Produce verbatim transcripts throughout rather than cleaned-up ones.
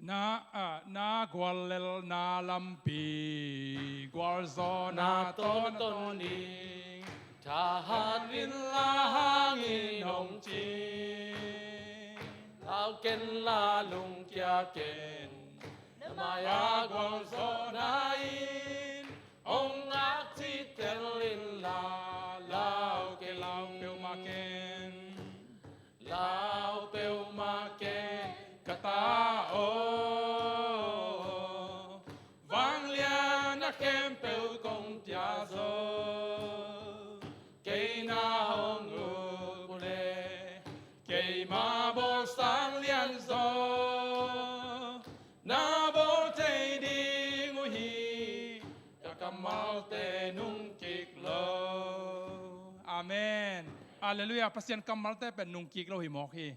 Na, ah, na guallelhna lampi gualzawhna tawntawn in, thahat inla hangin hong ci. Lau kenla lungkia ken, na mai-a gualzawhna in hong ngak cihtel inla. Lau ken, lau peuhmah ken, lau peuhmah ken ka ta aw. Vanglian a khempeuh kong pia zo, kei na hong up uh leh, keima bawl sang lian zaw na bawl thei ding uh hi. Ka kammalte nungkik lo. Amen. Halleluiah. Pasian kammalte pen nungkik lo hi mawk hi.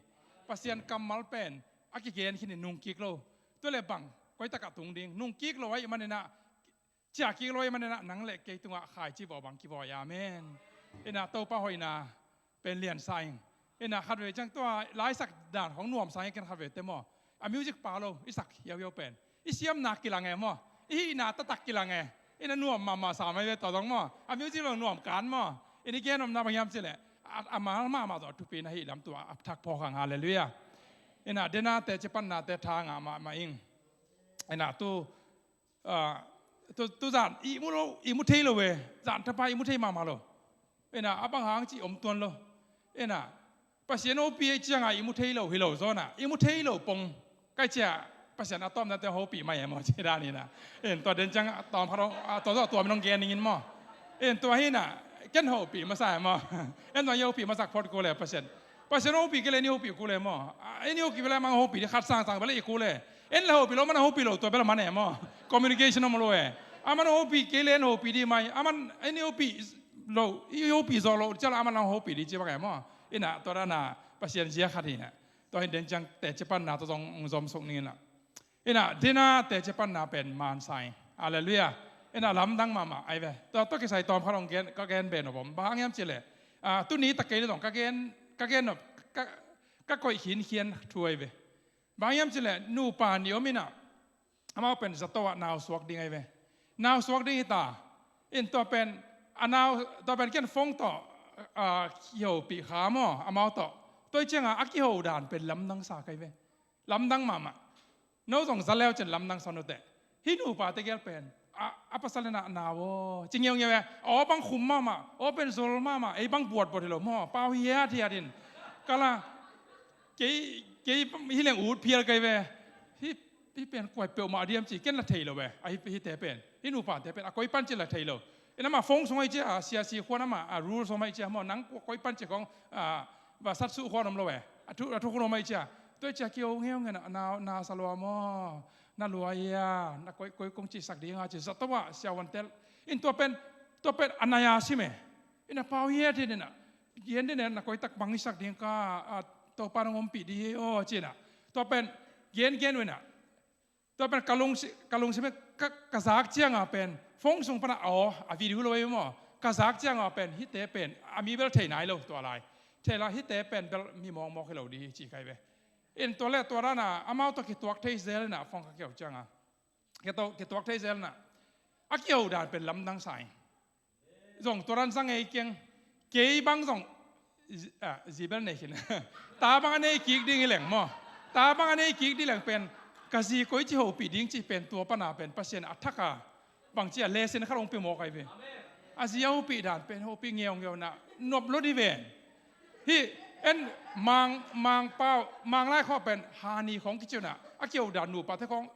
Pasian kammal pen a kigen khin in nungkik lo. Tua leh bang, koi takah tung ding? Nungkik lo ahih manin ah, ciahkik lo ahih manin ah, nang leh kei tungah khaici vawh bang kivawi. Amen. Inah Topa hoihna pen liansa ing. Inah khatvei ciang tua laisak dan khong nuamsa ing, ken khatvei te maw, a music pa lo i sak hiauhiau pen i siamna kilang e maw, i hihna taktak kilang e. Inah nuam mahmah sa mai ve tua zong maw, a music lo nuam kan maw. Inah i gen omna bang hiam cih leh, a, a mal mahmah tawh thupi na hih lam tua a thak phawk hang. Halleluiah. Inah dena teci panna te tha ngah mahmah ing. Inah tu, ah, tu, tu zan i mu lo, i mu thei lo ve. Zan tapa i mu thei mahmah lo. Inah a bang hang cih om tuan lo. Inah Pasian hopih ahih ciangah i mu thei lo hi lo zaw nah, i mu thei lo pong. Kai ciah Pasian a tawpna te hopih mai e maw, ci dan inah. In tua den ciang a tawm khat, a tua zaw a tua min hong gen ning in maw. In tua hi nah, ken hopih masa e maw. En zong i hopih masak phot kul e Pasian. Pasian hopih kei leh en i hopih kul e maw. A, en i hopih kei leh amah hong hopih ding, khat sangsang bel i kul e. En leh hopih lo, amah hong hopih lo, tua bel a man e maw. Communication om lo e. Amah hong hopih kei leh en hopih ding mai. Amah en i hopih lo, i hopih zaw lo ciang amah hong hopih ding ci bang e maw. Inah tua dan a Pasian zia khat hi nah. Tua hi den ciang teci panna tua zong zom suk ning inah. Inah dena teci panna pen mansa ing. Halleluiah. Inah lamdang mahmah ahi ve. Tua, tua kisai tawm khat hong gen, ka gen be nop om. Bang hang hiam cih leh, ah, tuni tak kei leh zong ka gen, ka gen nop, ka, ka koih khinkhian thu ahi ve. Bang hang hiam cih leh nupa nih om inah, amau pen zato ah nau suak ding ahi ve. Nau suak ding hi ta. In tua pen, a nau, tua pen ken phone tawh, ah, kihopih kha maw, amau tawh. Tua hi ciangah a kiho dan pen lamdang sa ka hi ve. Lamdang mahmah. No zong za leu cin lamdang sa un uh teh. Hih nupate gel pen, a, a pasal inah nau aw, ci ngeungeu e. Aw bang khum mahmah, aw pen zol mahmah, ei bang buatbuat hi lo maw, pau hiathiat in. Kala, kei, kei hi leng ut phial kei ve. Hih, hih pen kua hi peuhmah diam ci ken la thei lo ve. A hih, hihte pen, hih nupate pen a koi pan ci la thei lo. Inah amah phone sung ahi cia, a siasi khuan amah a rule sung ahi cia maw, nang kua koi pan ci khong, a, va sat suh khuan om lo e. A thu, a thu khuan om ahi cia. Tua hi cia kiho ngeungeu na, na, na sa lua maw, na lua hia, na koi, koi kong cihsak ding a ci zato ah siavuan tel. In tua pen, tua pen a nai a sim e. Inah pau hiathiat inah, gen den e, na koi tak bang i sak ding ka, a, Topa nong ompih ding hi aw ci inah. Tua pen gengen uh inah. Tua pen ka lungsi, ka lungsim e, ka, ka zak ciangah pen phone sung panah aw, a video lo ahi maw. Ka zak ciangah pen hihte pen a mi bel thei nai lo tua lai. Thei la hihte pen bel mi mawkmawk hi lo ding hi ci ka hi ve. In tua leh tua dan a amau tawh kituak thei zel inah phone ka kiho ciangah. Kituak, kituak thei zel inah. A kiho dan pen lamdang sa ing. Zong tua dan sa ngei keng. Kei bang zong zi-, ah, zi bel nei khin. Ta bang a nei kik ding hi leng maw. Ta bang a nei kik ding leng pen ka zi koi ci hopih ding cih pen tua pana pen Pasian a thak a bang ci a lesson khat hong pia mawk ahi ve. A zi a hopih dan pen hopih ngeungeu inah nop lo ding ven. Hih en Mang, Mangpau, Manglai khawng pen hani khawng kici uh inah, a kiho dan nupate khawng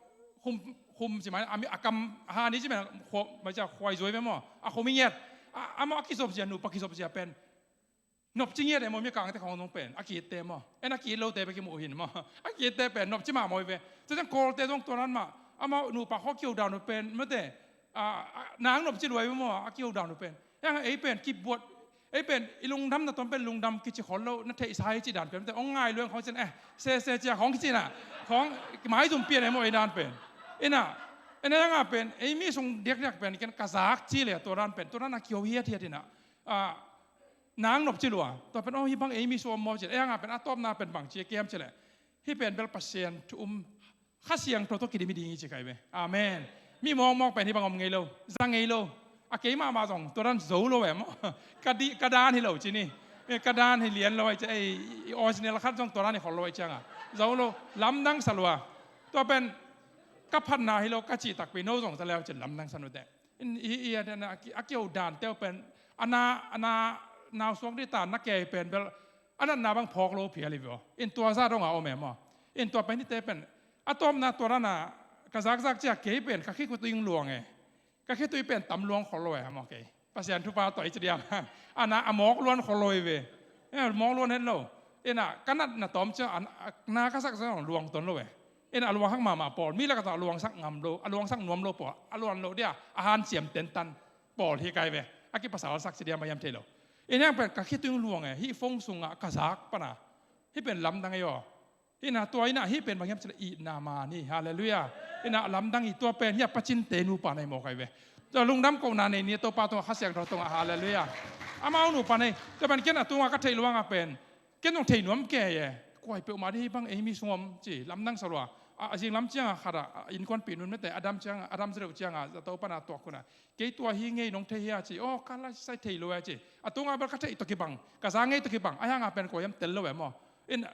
khum, khum ci mai, a mi, a kam hani ci mai, khua, mai cia khuai zuai ve maw, a khum hi ngiat. A, amau a kizop zia, nupa kizop zia pen nopci ngiat e maw, Mikangte khawng zong pen a ki-itte maw. En a ki-it lote bek kimu uh hi maw. A ki-itte pen nopci mahmah uh hi ve. Tua ciang Kawlte zong tua dan mah, amau nupa khawng kiho dan uh pen mate, a, a, nang nopci lua hi ve maw, a kiho dan uh pen. Hiang ei pen kibuat, ei pen i lungdamna tuam pen lungdam kici khol lo, na theihsa hi cih dan pen mate, hong ngai luang khawng cin, eh, sese cia khawng kici inah, khawng maizum pian e maw ei dan pen. Inah, inah hiangah pen ei mi sung diakdiak pen ken ka zak ci leh tua dan pen tua dan a kiho hiathiat inah. A, nang nopci lua. Tua pen aw hih bang ei mi sung om maw ci leh, ei hiangah pen a tawpna pen bang ci a kiam ci leh, hih pen bel Pasian thu um Kha Siangtho tawh kidim hi ding hi ci kai ve. Amen. Mi mawkmawk pen hih bang om ngei lo, za ngei lo. A kei mahmah zong tua dan zo lo e maw. Ka di, ka dan hi lo ci ni. Eh, ka dan hi lian lo ai ci, ei, i original khat zong tua dan hi khol lo ai cianga zo lo. Lamdang sa lua. Tua pen ka phatna hi lo ka cih takpi, no zong za leu ci lamdang sa nute. In, i, i, a, a, a kiu dan teu pen a na, a na, nau suak di ta na kei pen bel a natna bang phawk lo phial hi ve aw. In tua za dong a om e maw. In tua pen hite pen a tawpna tua dana ka zakzak cia kei pen ka khitui ing luang e. Ka khitui pen tam luang khol lo e maw kei. Pasian thupha tawh i ci diam. A na a mawk luan khol lo hi ve. Eh, mawk luan het lo. Ina ka natna tawm cia a na ka sak cia luang ton lo e. Ina a luang hak mahmah pawl. Mi lak a tawh a luang sak ngam lo, a luang sak nuam lo pawl. A luan lo dia a hanciam tentan pawl hi kai ve. A kipasal sak ci diam a hiam thei lo. Ina hiang pen ka khitui ing luang e. Hih phone sungah ka zak pana. Hih pen lamdang e aw. Ina tua ina hih pen bang hiam cih leh itna man hi. Halleluiah. Ina lamdang hi tua pen hih a pacinte nupa nei mawk ai ve. Tua lungdam kohna nei ni Topa tungah, Kha Siangtho tungah. Halleluiah. Amau nupa nei. Tua pen ken a tungah ka theih luangah pen ken zong thei nuam kei e. Kuai peuhmah dih hih bang ei mi sung om ci lamdang sa lua. A, a zinglam ciangah khat ah, a innkuanpih nun mete a dam ciangah, a dam zereuh ciangah zato pana tuak hunah kei tua hi ngei nong thei hia ci. Aw ka lai sai thei lo e ci. A tungah bel ka theih tawh kibang, ka za ngei tawh kibang. A hiangah pen kua hiam tel lo e maw. In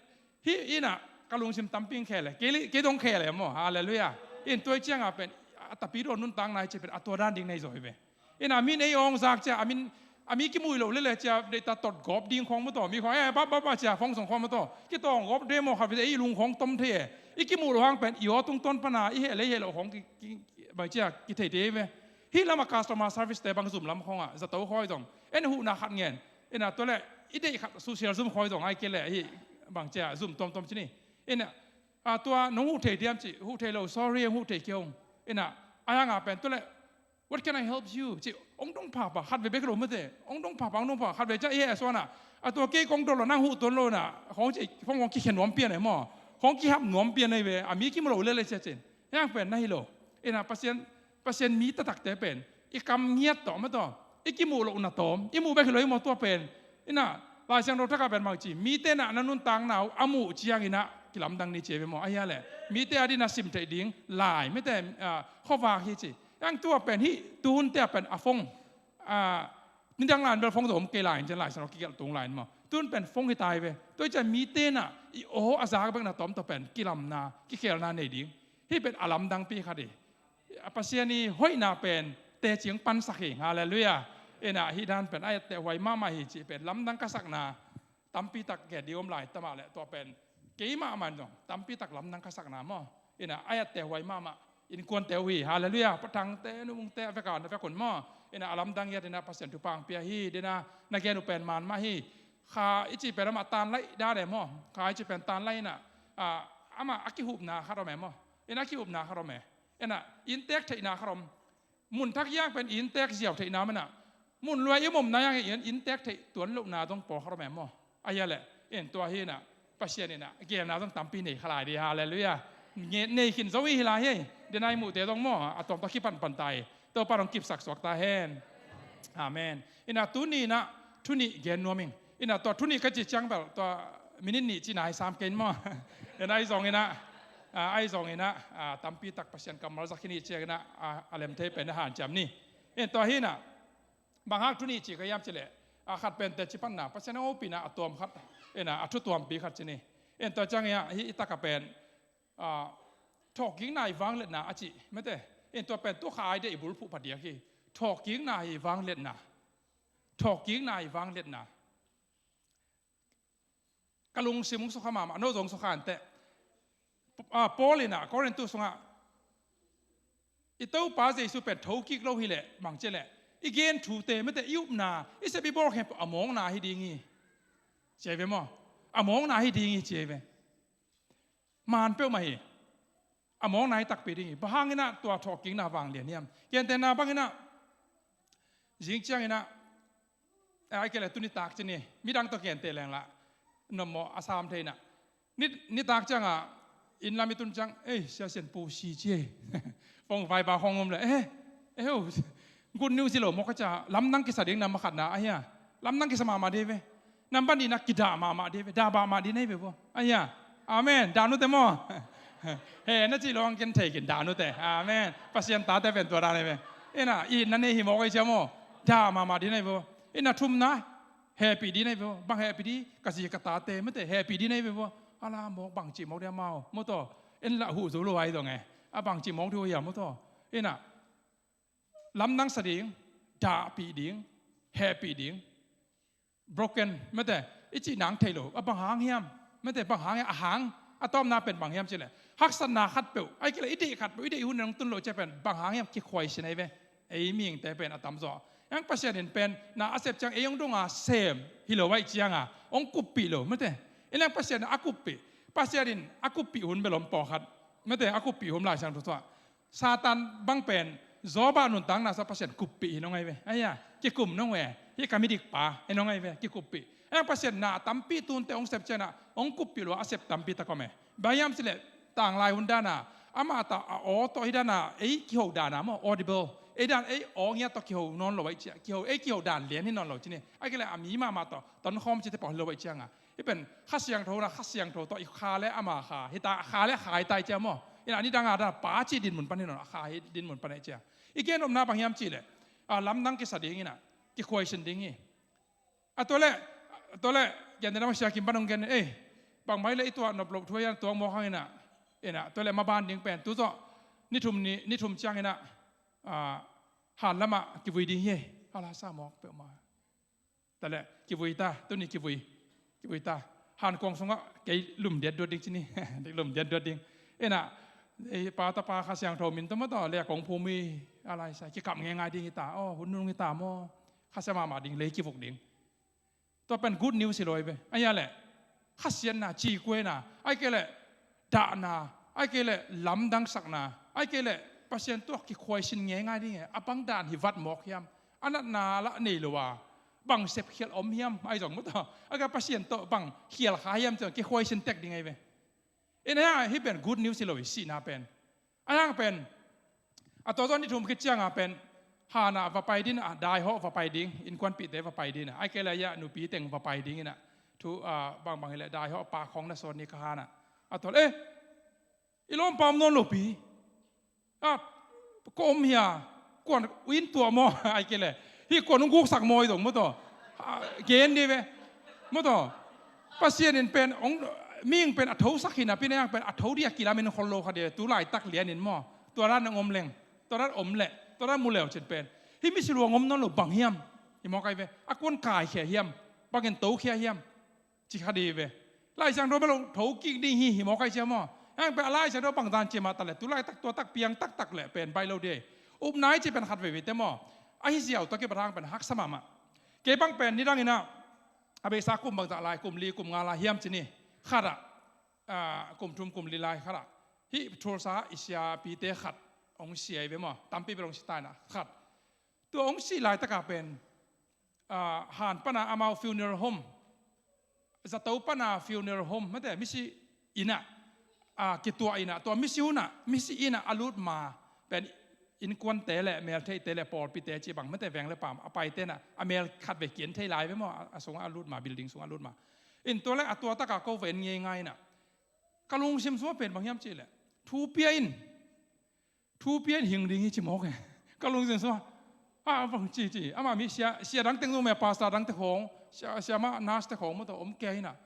Hih ina ka lungsim tampi ing khel e. Kei, kei dong khel e maw. Halleluiah. In tua i ciangah pen a tapi dawn nuntakna i ci pen a tua dan ding nei zaw hi ve. Ina min ei awng zak cia a min a mi kimuh lo lele cia deihta tot gawp ding khawng maw taw. Mi khawng eh bap bap a cia phone sung khawng maw taw. Kitawng gawp de maw khat vete ei lung khawng tom thei e. I kimuh lo hang pen i aw tungtawn pana i heh le i heh lo khawng ki, ki, ki, bai cia kithei thei hi ve. Hih lamah customer service te bang zum lam khawngah zato khawi zong en huhna khat ngen. Ina tua le i deih khat social zum khawi zong ai kei le hih bang cia zum tuamtuam ci ni. Ina, a, tua nong huh thei diam ci, huh thei lo, sorry, huh thei kei ung. Ina, a hiangah pen tua le, what can I help you? Ci, ong dong phapha, khat ve bek lo mate, ong dong phapha, ong dong phapha, khat ve cia i heh suana. A tua kei kong dol lo nang huh tuan lo na, khong ci, khong kong kikhen nuam pian e maw. Khong kihap nuam pian e ve, a mi kimu lo lele cia cin. Hiang pen na hi lo. Ina, Pasian Pasian mi taktakte pen i kam ngiat tawh maw taw, i kimuh lohna tawm, i muh bek hi lo i maw tua pen. Ina, Lai Siangtho thakah pen bang ci, mite na na nuntakna uh a muh cianginah kilamdang ni ci ve maw. A hia le mite a dina sim theih ding lai mite, ah, khuavak hi ci. Ang tua pen hih tuhunte a pen a phone, ah, nidang lai bel phone zong om kei lai in cian Lai Siangtho kigelh tung lai in maw. Tuhun pen phone hi tai ve. Tua i cian mite na i aw a zak bekna tawm tawh pen kilamna kikhelna nei ding. Hih pen a lamdangpi khat hi. A Pasian i hoihna pen teci ang pansak hi. Halleluiah. Ina hih dan pen a etteh huai mahmah hi cih pen lamdang ka sakna tampi tak gen ding om lai tamah le tua pen kei mahmah in zong tampi tak lamdang ka sakna maw. Ina a etteh huai mahmah innkuante uh hi. Halleluiah. Pathangte nungte a veka na vek un maw. Ina a lamdang hiat ina Pasian thupha ang pia hi. Dina na gen uh pen man mah hi. Kha i cih pen amah tanlaih dan e maw. Kha i cih pen tanlaih ina, ah, amah a kihupna khat om e maw. Ina a kihupna khat om e. Ina inntek theihna khat om. Mun thak hiang pen inntek ziau theihna mana mun luai i momna hiang in inntek theih tuan lohna zong pawlkhat om e maw. A hia le in tua hi ina Pasian ina gelna zong tampi nei kha lai di. Halleluiah. Nge-, nei khin zo i hi lai hi. Denai muhte zong maw a tuamtuak kipanpan ta hi. Topa zong kipsak suak ta hen. Amen. Ina tuni ina thunih gen nuam ing. Ina tua thunih ka ci ciang bel tua minit nih cina hi sam kein maw. Ina ahi zong ina, ah, ahi zong ina, ah, tampi tak Pasian kammal zak hi ni ciang ina, ah, a lem thei pen a hanciam ni. In tua hi ina bang hang thunih ci ka hiam ci le, ah, khat pen teci panna Pasian a hopihna a tuam khat, ina a thu tuampi khat ci ni. In tua ciang ina hih i taka pen, ah, thawhkikna i vangliatna a ci mete. In tua pen tu kha ai de i bulphuh phadiak hi. Thawhkikna i vangliatna. Thawhkikna i vangliatna. Ka lungsim hong sukha mahmah, no zong sukha inteh. Ah, Paul ina Korintu sungah i Topa Jesu pen thokik lo hileh bang cia leh i gen thute mete i upna i sep i bawl khempeuh a mawkna hi ding hi. Cia hi ve maw? A mawkna hi ding hi cia hi ve. Man peuhmah hi. A mawkna hi takpi ding hi. Bang hang ina tua thawhkikna vanglian hiam? Gentehna bang ina zing ciang ina, ai kei le tuni tak ci ni, midang tawh gente leng lah nopmawh a sam thei na. Ni, nitak cianga inn lam i tun ciang, ei, Sia Sian Pu si ci ei. Pong vai ba hong om le, eh, eh, oh, good news hi lo maw ka cia, lamdang kisa ding na makhatna a hia. Lamdang kisa mahmah ding ve. Nambat nihna kidah mahmah ding ve, dah mahmah ding na hi ve vo. A hia. Amen. Dah nute maw. He na cih lo ang ken thei kin dan uh teh. Amen. Pasian tate pen tua dan ahi ve. Ina, itna nei hi mawk ahi cia maw. Dah mahmah ding ahi ve. Ina, thumna, hehpih ding ahi ve. Bang hehpih ding, ka zi ka tate mate, hehpih ding ahi ve. Ala mawk bang cih mawk ding amau maw taw. En lah huh zo lo ahi zong e. A bang cih mawk ding uh hiam maw taw. Ina, lamdang sa ding, dahpih ding, hehpih ding. Broken mate, i cih nang thei lo. A bang hang hiam mate, bang hang hiam, a hang. A tawpna pen bang hiam cih leh, haksatna khatpeuh, ahih kei leh i deih khatpeuh, i deih hun nong tun loh ciang pen bang hang hiam, kikhuaisin ahi ve. Ei mihingte pen a tamzaw. Eng, Pasian in pen na a sep ciang ei hong dong a sem hi lo ahih ciang a hong kuppih lo mate. Ina, Pasian in a kuppih, Pasian in a kuppih hun bel om pawlkhat mate, a kuppih hun Lai Siangtho sungah. Satan bang pen Job a nuntakna sungah Pasian kuppih hi nong ahi ve. Ahi a, kikum nong ve. Hih ka midikpa hi nong ahi ve, kikuppih. Eng, Pasian na tampi tunte hong sep ciang a hong kuppih lo a sep tampi tak om e. Bang hiam cih leh, tanglai hun dan a, amah tawh a aw tawh hi dan a, ei kiho dan a maw, audible, ei dan, ei aw ngiat tawh kiho nawn lo ahih ciang, kiho, ei kiho dan lian hi nawn lo ci ni. Ahih kei leh a mi mahmah tawh tonkhawm cihte pawh hi lo ahih ciang a, hih pen Kha Siangtho na, Kha Siangtho tawh i kha leh ama kha hi ta, a kha leh kha hi ta ahih ciang maw. Ina, a nidang a dan a pa cih dinmun pan hi nawn lo, a kha hi dinmun pan ahih ciang. I gen nopna bang hiam cih leh, a, lamdang kisa ding ina, kikhuaisin ding hi. A tua leh, a tua leh, gentehna bang Sia Kim pan hong gen, ei, bangmah leh i tuah nop loh thu ahi a, tuak mawk hang ina. Ina, tua leh maban ding pen tu zawh ni thum ni, ni thum ciang ina, a, han lamah kivui ding hi. Hala sa mawk peuhmah. Tua leh kivui ta, tuni kivui, kivui ta. Han kuang sungah kei lum diatduat ding ci ni. Lum diatduat ding. Ina, ei, pa tapa Kha Siangtho min tawh maw taw, leh kong phum hi, a lai sa, kikap ngeingai ding hi ta. Aw, hun nung hi ta maw. Khasia mahmah ding, lei kivuk ding. Tua pen good news hi lo ahi ve. Ahi a leh, khasiatna, cikuaina, ahih kei leh dahna, ahih kei leh lamdangsakna, ahih kei leh Pasian tawh kikhuaisin ngeingai ding e. A bang dan hi vat mawk hiam? A natna lah nei lo a, bang sepkhial om hiam? Ahi zong maw taw, ahih kei leh Pasian tawh bang khial kha hiam ci-in kikhuaisin tek ding ahi ve. Ina, hih pen good news hi lo hi, sihna pen. A hang pen, a tua zawh ni thum khit ciang a pen, han ah va pai ding a, daihawh va pai ding, innkuanpihte va pai ding a, ahih kei leh a nupi teng va pai ding ina, thu, a, bangbang hi leh daihawh pak khawng na sawt ni ka han ah. A tua leh, eh, i lawmpa om nawn lo pi. A, kua om hia, kuan in tuah maw, ahih kei leh hih kuan hong guksak maw, i dong maw taw. A, gen dih ve. Maw taw. Pasian in pen, hong, mihing pen a thosak hi napi-in a, hih pen a tho dih a kilamen khol lo kha dih, tu laitak lianin maw. Tua dan hong om leng, tua dan om leh, tua dan mu leu cin pen, hih misi luang om nawn lo bang hiam? Hi mawk ahi ve. A kuan kaikhia hiam? Bangin tokhia hiam? Ci kha dih ve. Lai Siangtho bel lo thokik ding hi, hi mawk ahi cia maw. Hang pen a Lai Siangtho bang dan cia mah ta leh, tu laitak tua tak piang taktak leh pen baih lo dih. Upna i ci pen khat veivei te maw. Ahi ziau tawh kipat hang pen haksa mahmah. Kei bang pen nidang ina, a beisa kum bangzah lai, kum li, kum nga lai hiam ci ni. Khat ah, a, kum thum, kum li lai khat ah, hih Tulsa i siapite khat hong si ahi ve maw. Tampi bel hong si ta ina. Khat. Tua hong sih laitak a pen, a, han pan a amau funeral home, zato pan a funeral home, mate, misi inn ah, a, kituah ina, tua misi inn ah, misi inn ah a lut ma pen innkuante leh, meltheihte leh, pawlpite cih bang, mate, veng leh paam a paite ina, a mel khat vei ki-en thei lai ve maw, a, a sungah a lut ma, building sungah a lut ma. In tua leh a tua tak a ko va en ngeingai ina. Ka lungsim sungah pen bang hiam cih leh, thu pia in, thu pia in hing ding hi ci mawk e. Ka lungsim sungah, a, bang ci ci. Amah mi sia, sia dang teng zong mah, pastor dang te khawng, sia, siamah nurse te khawng maw taw om kei ina.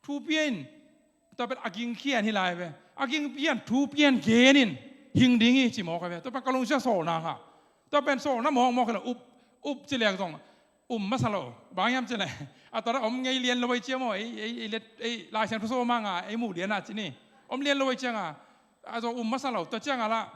Thu pia in, tua pen a ging khian hi lai ve. A ging pia in, thu pia in gen in, hing ding hi ci mawk e ve. Tua pen ka lungsim sawlna kha. Tua pen sawlna mawkmawk hi lo, up, up ci leng zong um masa lo. Bang hiam cih leh, a tua dan om ngei lian lo ahih cia maw, ei, ei, ei, ei Lai Siangtho sawm a nga ei muh lian a ci ni. Om lian lo ahih ciang a, a zong um masa lo, tua ciang a lah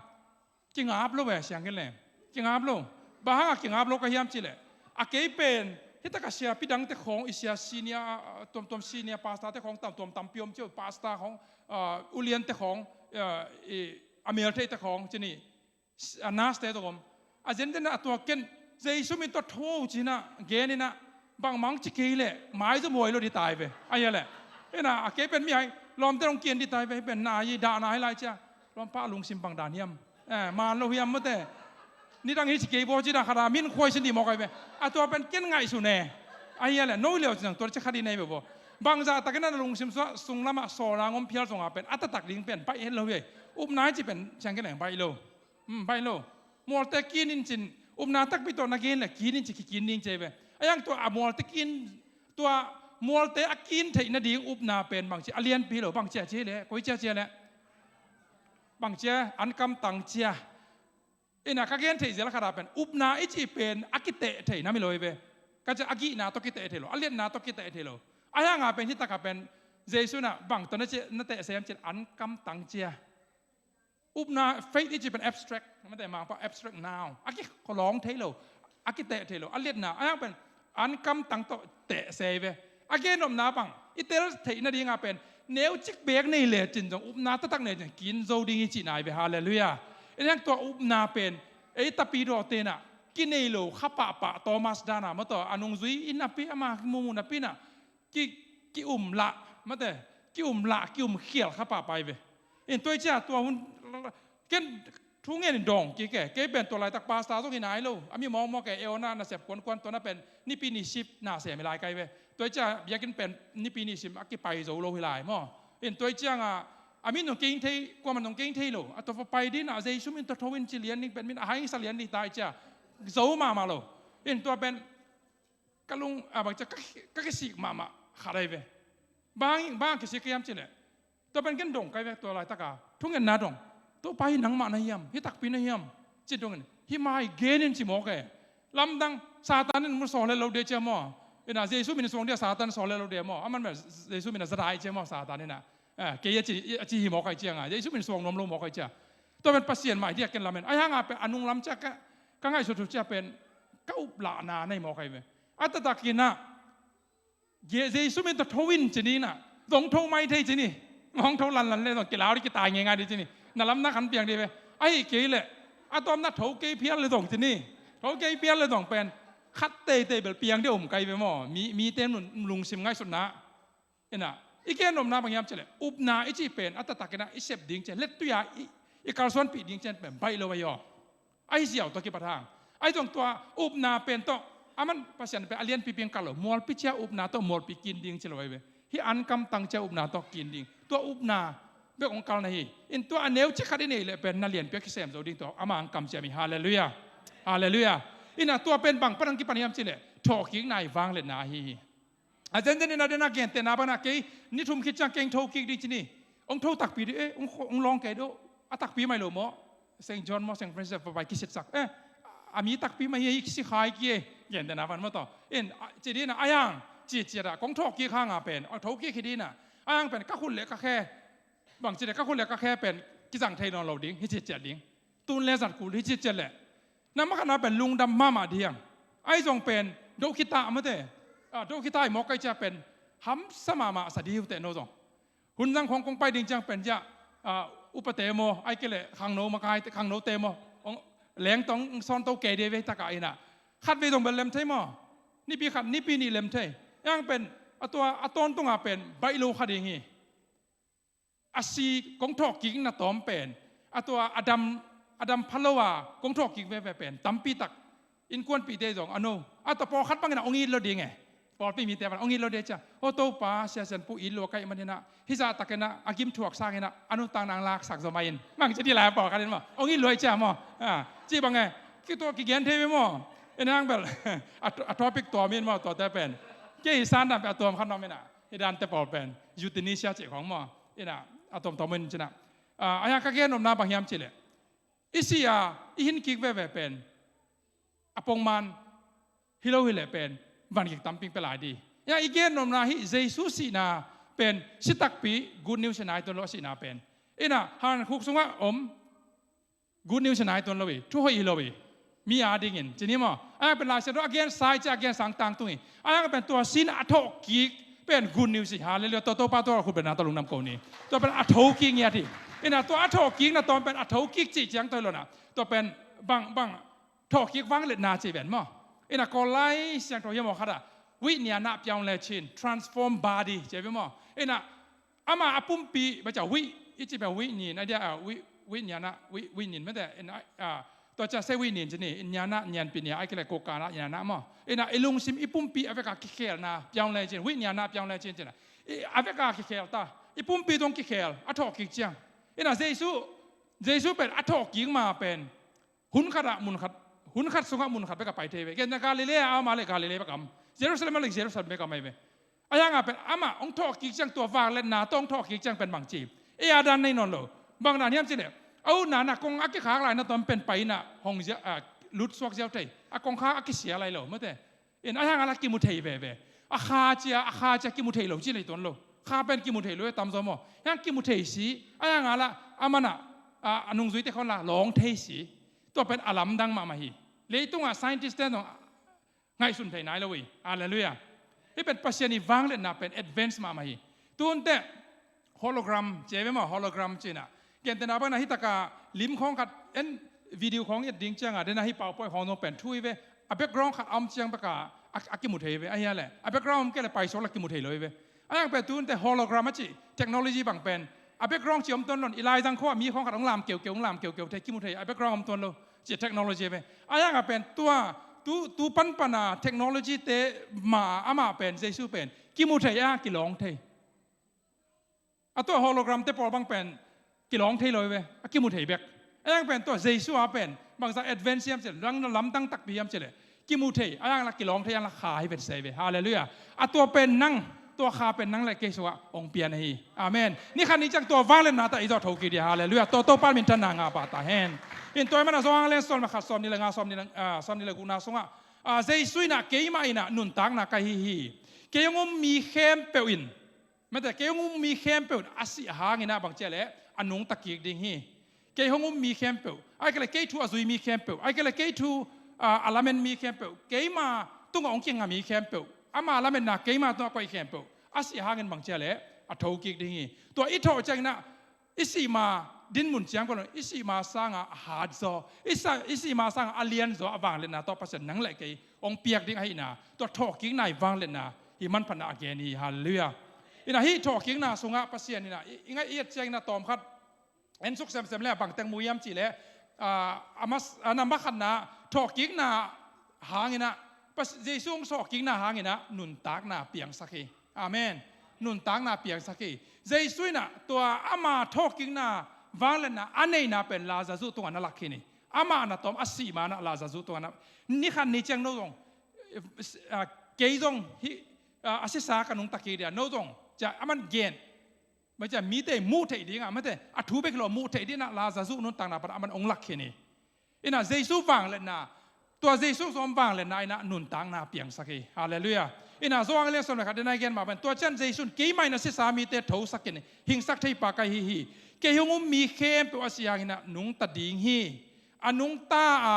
kingap lo ve, siang kei leh. Kingap lo. Bang hang a kingap lo ka hiam cih leh, a kei pen, hih tak a siapi dang te khawng, i sia senior, a, a, tuamtuam senior pastor te khawng, tam, tuam tampi om ci uh, pastor khawng, a, ulian te khawng, a, i, a meltheih te khawng ci ni. A nurse te zong om. A zenzen a tua ken, Jesu min tawh tho ci ina, gen ina, bangmah ci kei leh maizum huai lo dih ta hi ve. Ahi a leh, ina, a kei pen mi hai lawmte hong ki-en dih ta hi ve, hih pen na hi, dahna hi lai cia. Lawmpa lungsim bang dan hiam? Eh, man lo hiam mate. Nidang hi ci kei baw ci ina, khat a min khuaisin dih mawk ahi ve. A tua pen ken ngaihsun e. Ahi a leh, no leu ci nang tua ci kha dih nei ve baw. Bangzah takin a na lungsim sungah sunglamah sawlna ngom phial zonga pen a taktak ding pen baih het lo hi. Upna i cih pen siang kei leng baih lo. Hmm, baih lo. Mualte kin in cin, upna takpi tawh na gen le kin in ci kikin ding ci ve. A yang tua a mualte kin, tua mualte a kin theih nading upna pen bangci a lianpi lo, bangci a ci le, koi ci a ci le. Bangci a, an kamtang ci a. Ina ka gen theih zel khat a pen upna i cih pen a kiteh thei na mi lo hi ve. Ka ci a gihna tawh kiteh thei lo, a liatna tawh kiteh thei lo. A hanga pen hi taka pen Jesu na bang tawh na ci, na teh sem cin an kamtang ci a. Upna, faith i cih pen abstract, mate mangpa abstract noun. A kikhawlawng thei lo, a kiteh thei lo, a liatna, a yang pen an kamtang tawh teh sei ve. A gen nopna bang, i tel theih nadinga pen, neu cik beek nei le cin zong, upna taktak nei cin, kin zo ding i cih nai ve, halleluiah. I nang tua upna pen, ei tapi dawh tena, kinei lo, kha pahpah, Thomas dana, mataw, a nungzui i napi, ama mumu napi na, ki, ki um lah, mate, ki um lah, ki um khial kha pahpah i ve. In tua i cia, tua hun, ken thu ngen in dawng kik e, kei pen tua laitak pastor zong hi nai lo, a mi mawkmawk e, e aw na, nasep kuankuan tua na pen, nipi ni sip na sem hi lai kai ve. Tua i cia, biakinn pen, nipi ni sip a kipai zo lo hi lai maw. In tua i cianga, a mi nong keng thei, kuaman nong keng thei lo, a tua fa pai din a, Jesu min tua tho in ci lian ding pen, min a haing sa lian ding ta i cia, zo mahmah lo. In tua pen, ka lung, a bang cia, ka, ka kisik mahmah, khat ai ve. Bang, bang kisik ka hiam ci le. Tua pen ken dong kai vek tua laitaka. Thungetna dong. Topa hi nangmah na hiam. Hi takpi na hiam. Ci dongin. Hi mai genin ci mawk e. Lamdang Satan in mun sawh le lo de cia maw. Ina Jesu min suang dia Satan sawh le lo de maw. Aman mel Jesu min a zadai cia maw Satan ina. Eh, kei a ci, a ci hi mawk ai cianga. Jesu min suang nuam lo mawk ai cia. Tua pen Pasian mai dia ken lamen. Ai hanga pen a nung lam cia ka, ka ngaihsut cia pen ka uplahna nei mawk ai ve. A taktak ina. Je-, Jesu min tawh tho in ci ni na. Zong tho mai thei ci ni. Hong tho lanlan le zong kilau di kitai ngeingai di ci ni. Na lam na khan piang di ve. Ahi kei le. A tawm na tho kei phial le zong ci ni. Tho kei phial le zong pen. Khat teitei bel piang di om kai ve maw. Mi, mi ten lungsim ngaihsutna. Ina. I ken nopna bang hiam ci le. Upna i ci pen. A taktak ina i sep ding ci. Let tuya i, i kalsuanpih ding ci pen. Baih lo ahi aw. Ahi ziau tawh kipat hang. Ahi zong tua upna pen tawh. Aman Pasian pen a lianpi piang kal lo. Mualpi cia upna tawh mualpi kin ding ci lo ai ve. Hi an kamtang cia upna tawh kin ding. Tua upna bek ong kal na hi. In tua a neu ci khat i nei le pen na lianpi a kisem zo ding tawh. Ama ang kam cia mi. Halleluiah. Halleluiah. Ina tua pen bang pan ang kipan hiam ci le. Thawhkik nai vang le na hi hi. A zenzen in a den a gentehna bana kei ni thum khit ciang keng tho kik ding ci ni. Ong tho takpi di e, ong, ong lawng kei do. A takpi mai lo maw. Saint John maw, Saint Francis papai kisitsak. Eh, a mi takpi mai hi, kisikhai ki e. Gentehna ban maw taw. In, a, ci di na, a yang, ci, ci da, kong tho kik hanga pen. A tho kik hi di na. A yang pen, ka khut le ka khe. Bang ci di, ka khut le ka khe pen, kizang thei nawn lo ding, hi ci ciat ding. Tun le zat kul hi ci ciat le. Na makhatna pen lungdam mahmah ding hiam. Ai zong pen, do khita mate. Ah, do khita i mawk kai cia pen. Hamsa mahmah sa diu te no zong. Hun zang khong kong pai ding ciang pen cia. Ah, upate maw, ai kei le khangno makai, khangno te maw. Ong, leng tong sawn to kei de ve taka ina. Khat ve zong bel lem thei maw. Nipi khat, nipi nih lem thei. Yang pen, a tua, a tawntunga pen, baih lo kha ding hi. A si kong thawhkik na tawm pen, a tua a dam, a dam pha lo a kong thawhkik veve pen tampi tak innkuanpihte zong a no a tua pawlkhat bangin a ong it lo ding e. Pawlpi mite bang ong it lo ding cia, aw Topa, Sia Sian Pu it lo a kaih manin ah hizah takin ah a gim thuak sangin ah a nuntakna ang laksak zaw mai in bang ci dih lai a pawlkhat in maw ong it lo cia maw. Ci bang e, kitua kigen thei ve maw. Inang bel a topic tuam in maw tuate pen. Kei hi sandam pen a tuam khat nuam in ah. Hi dante pawl pen euthanasia cih khong maw. Ina a tomtom in cina. A, a ya ka gen nopna bang hiam cih leh i si a i hin kik veve pen a pongman hi lo hi leh pen van kik tamping pe lai di. Ya i gen nopna hi Jesu sihna pen si takpi good news hi nai tuan lo a sihna pen. Ina han khuk sungah om good news hi nai tuan lo hi, thu hoih hi lo hi. Mi a dingin cini maw. A yang pen Lai Siangtho a gen sai cia a gen sang tangtung hi. A yang pen tua sin a thawh kik pen good news hi. Hallelujah. Tua Topa tua khut pen na tua lungdam ko ni. Tua pen a tho kik ngiat hi. Ina tua a thawh kik na tua pen a tho kik cih ciang tua hi lo na. Tua pen bang bang thawh kik vang let na cih ven maw. Ina Kawl Lai Siangtho hiam aw khat a wih nia na piang le chin transform body cih ven maw. Ina ama a pumpi baca wih i ci pen wih nin a dia a wih wih nia na wih wih nin mete ina a Tua ciang se wih nin ci ni, in nianah nianpi nia, ai kile kokanah nianah maw. Inah i lungsim i pumpi a veka kikhelna piang le cin, wih nianah piang le cin cinah, a veka kikhel ta, i pumpi tung kikhel a thawhkik ciang. Inah Jesu, Jesu pen a thawhkik ma pen hun khatah mun khat, hun khat sungah mun khat bek a pai thei ve. Gen na Galilee a ama le Galilee bek am, Jerusalem a le Jerusalem bek am ai ve. A hiangah pen amah hong thawhkik ciang, tua vangliatna tawh hong thawhkik ciang pen bangci, ei a dan nei nawn lo. Bang dan hiam cileh, a utna na kong a kikhak lai na tawm pen pai inah hong zia, a, lut suak ziau thei. A kongkhak a kisia lai lo mate. In a hiangah la kimu thei veve. A kha cia, a kha cia kimu thei lo ci nei tuan lo. Kha pen kimu thei lo e tamzaw maw. Hiang kimu thei si. A hiangah la a manah, a, a nungzuite khon la lawng thei si. Tua pen a lamdang mahmah hi. Leitungah scientist te zong ngaihsun thei nai lo hi. Halleluiah. Hih pen Pasian i vangliatna pen advance mahmah hi. Tunte hologram ci ve maw, hologram cinah. Gentehna bangna hih taka lim khawng khat en, video khawng et ding cianga dena hih PowerPoint khawng zong pen thu hi ve. A background khat a om ciang beka a, a kimu thei ve. A hia le a background om kei le paisuak la kimu thei lo hi ve. A hiang pen tunte hologram a ci technology bang pen a background ci om tuan lo, i laizang khawng a mi khawng khat hong lam keukeu, hong lam keukeu thei, kimu thei, a background om tuan lo ci technology ve. A hiangah pen tua tu, tu panpana technology te ma amah pen, Jesu pen kimu thei a kilawng thei. A tua hologram te pawl bang pen kilawng thei lo hi ve, a kimu thei bek. A hiang pen tua Jesu a pen bangsa advance hiam cileh, lamdang takpi hiam cileh, kimu thei, a hiang la kilawng thei, a hiang la kha hi vet sei ve. Halleluiah. A tua pen nang, tua kha pen nang le kei sungah hong pian ahi. Amen. Ni khat ni ciang tua vangliatna ta i zawh thokik dia. Halleluiah. Tua Topa minthanna ngah pah ta hen. In tua i mana Johan le sawm le khat, sawm ni le nga, sawm ni le, ah, sawm ni le gukna sungah, ah, Jesu inah keimah inah nuntakna ka hi hi. Kei hong um mi khempeuh in, mate, kei hong um mi khempeuh in a sih hanginah bang ciah leh a nungta kik ding hi. Kei hong um mi khempeuh, ai kei le kei thu a zui mi khempeuh, ai kei le kei thu, ah, a lamen mi khempeuh, keima tungah hong kinga mi khempeuh, ama lametna keima tungah koih khempeuh a sih hangin bang ciah leh a thokik ding hi. Tua i thawh cianginah i sihma dinmun ciang pawl i sihma sangah a hatzaw, i sa-, i sihma sangah a lianzaw a vangliatna tawh Pasian nang le kei hong piak ding ahihna, tua thawhkikna i vangliatna hi manphatna a gen hi. Halleluiah. Inah hih thawhkikna sungah Pasian inah i, i ngaih i et cianginah tawmkhat en suk semsem le a bangteng mu hiam cihleh, ah, a mas-, a na makhatna thawhkikna hanginah, Pas-, Jesu hong thawhkikna hanginah nuntakna piangsak hi. Amen. Nuntakna piangsak hi. Jesu inah tua ama thawhkikna vangliatna a neihna pen Lazarus tungah na lak khin hi. Amah na tawm a sihma inah Lazarus tungah na, ni khat ni ciang no zong, ah, kei zong hih, ah, a sisa ka nungta kik dia, no zong, cia a man gen. Mate, mite muh theih dingah, mate, a thu bek lo muh theih dingah Lazarus nuntakna pan a man hong lak khin hi. Inah Jesu vangliatna, tua Jesu sawm vangliatna inah nuntakna piangsak hi. Halleluiah. Inah Johan lian sawm le khat dena i gen mah pen, tua ciang Jesu in keimah inah sisa mite thosak in hingsak theipa ka hi hi. Kei hong um mi khempeuh a sih hanginah nungta ding hi. A nungta a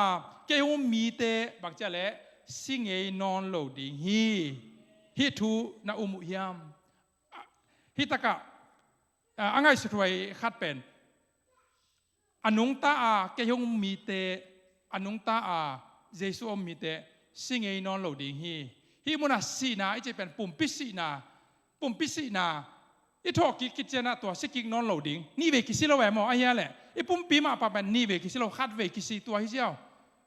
kei hong um mite bang ciah leh si ngei nawn lo ding hi. Hih thu na um uh hiam? Hih takah, ah, a ngaihsuthuai khat pen, a nungta a kei hong um mite, a nungta a Jesu a um mite si ngei nawn lo ding hi. Hih munah sihna i cih pen pumpi sihna, pumpi sihna i thawhkik khit cianah tua si kik nawn lo ding. Nih vei kisi lo ve maw, a hia leh i pumpi mah pah pen nih vei kisi lo, khat vei kisi tua hi ziau.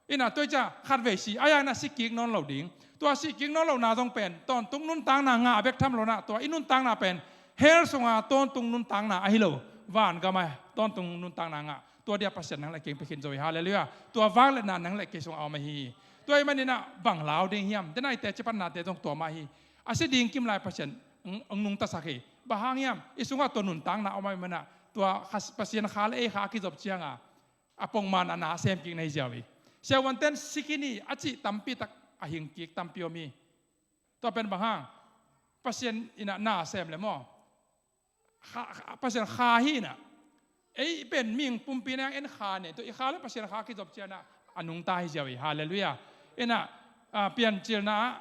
Inah tua i ciah khat vei si, a hiang inah si kik nawn lo ding. Tua si kik nawn lohna zong pen tawntung nuntakna ngah bek tham lo inah, tua i nuntakna pen hell sunga tawntung nuntakna ahi lo, vangam a tawntung nuntakna ngah. Tua dia Pasian nang le kei hong pia khin zo hi. Halleluiah. Tua vangliatna nang le kei sungah a om ahi hi. Tua ahih maninah bang lau ding hiam? Dena i teci pannate zong tua mah hi. A si ding kim lai Pasian hong, hong nungtasak hi. Bang hang hiam? I sungah tua nuntakna a om ahih manah tua kha, Pasian kha le ei kha a kizop cianga a pongman a na sem kik na hi ziau hi. Siavuanten si khin hi a cih tampi tak a hing kik tampi om hi. Tua pen bang hang? Pasian inah na sem le maw? Kha, kha, Pasian kha hi inah. Ei pen mihing pumpi na en kha ne, tua i kha le Pasian kha kizop cianah a nungta hi ziau hi. Halleluiah. Inah, ah, Piancilna ah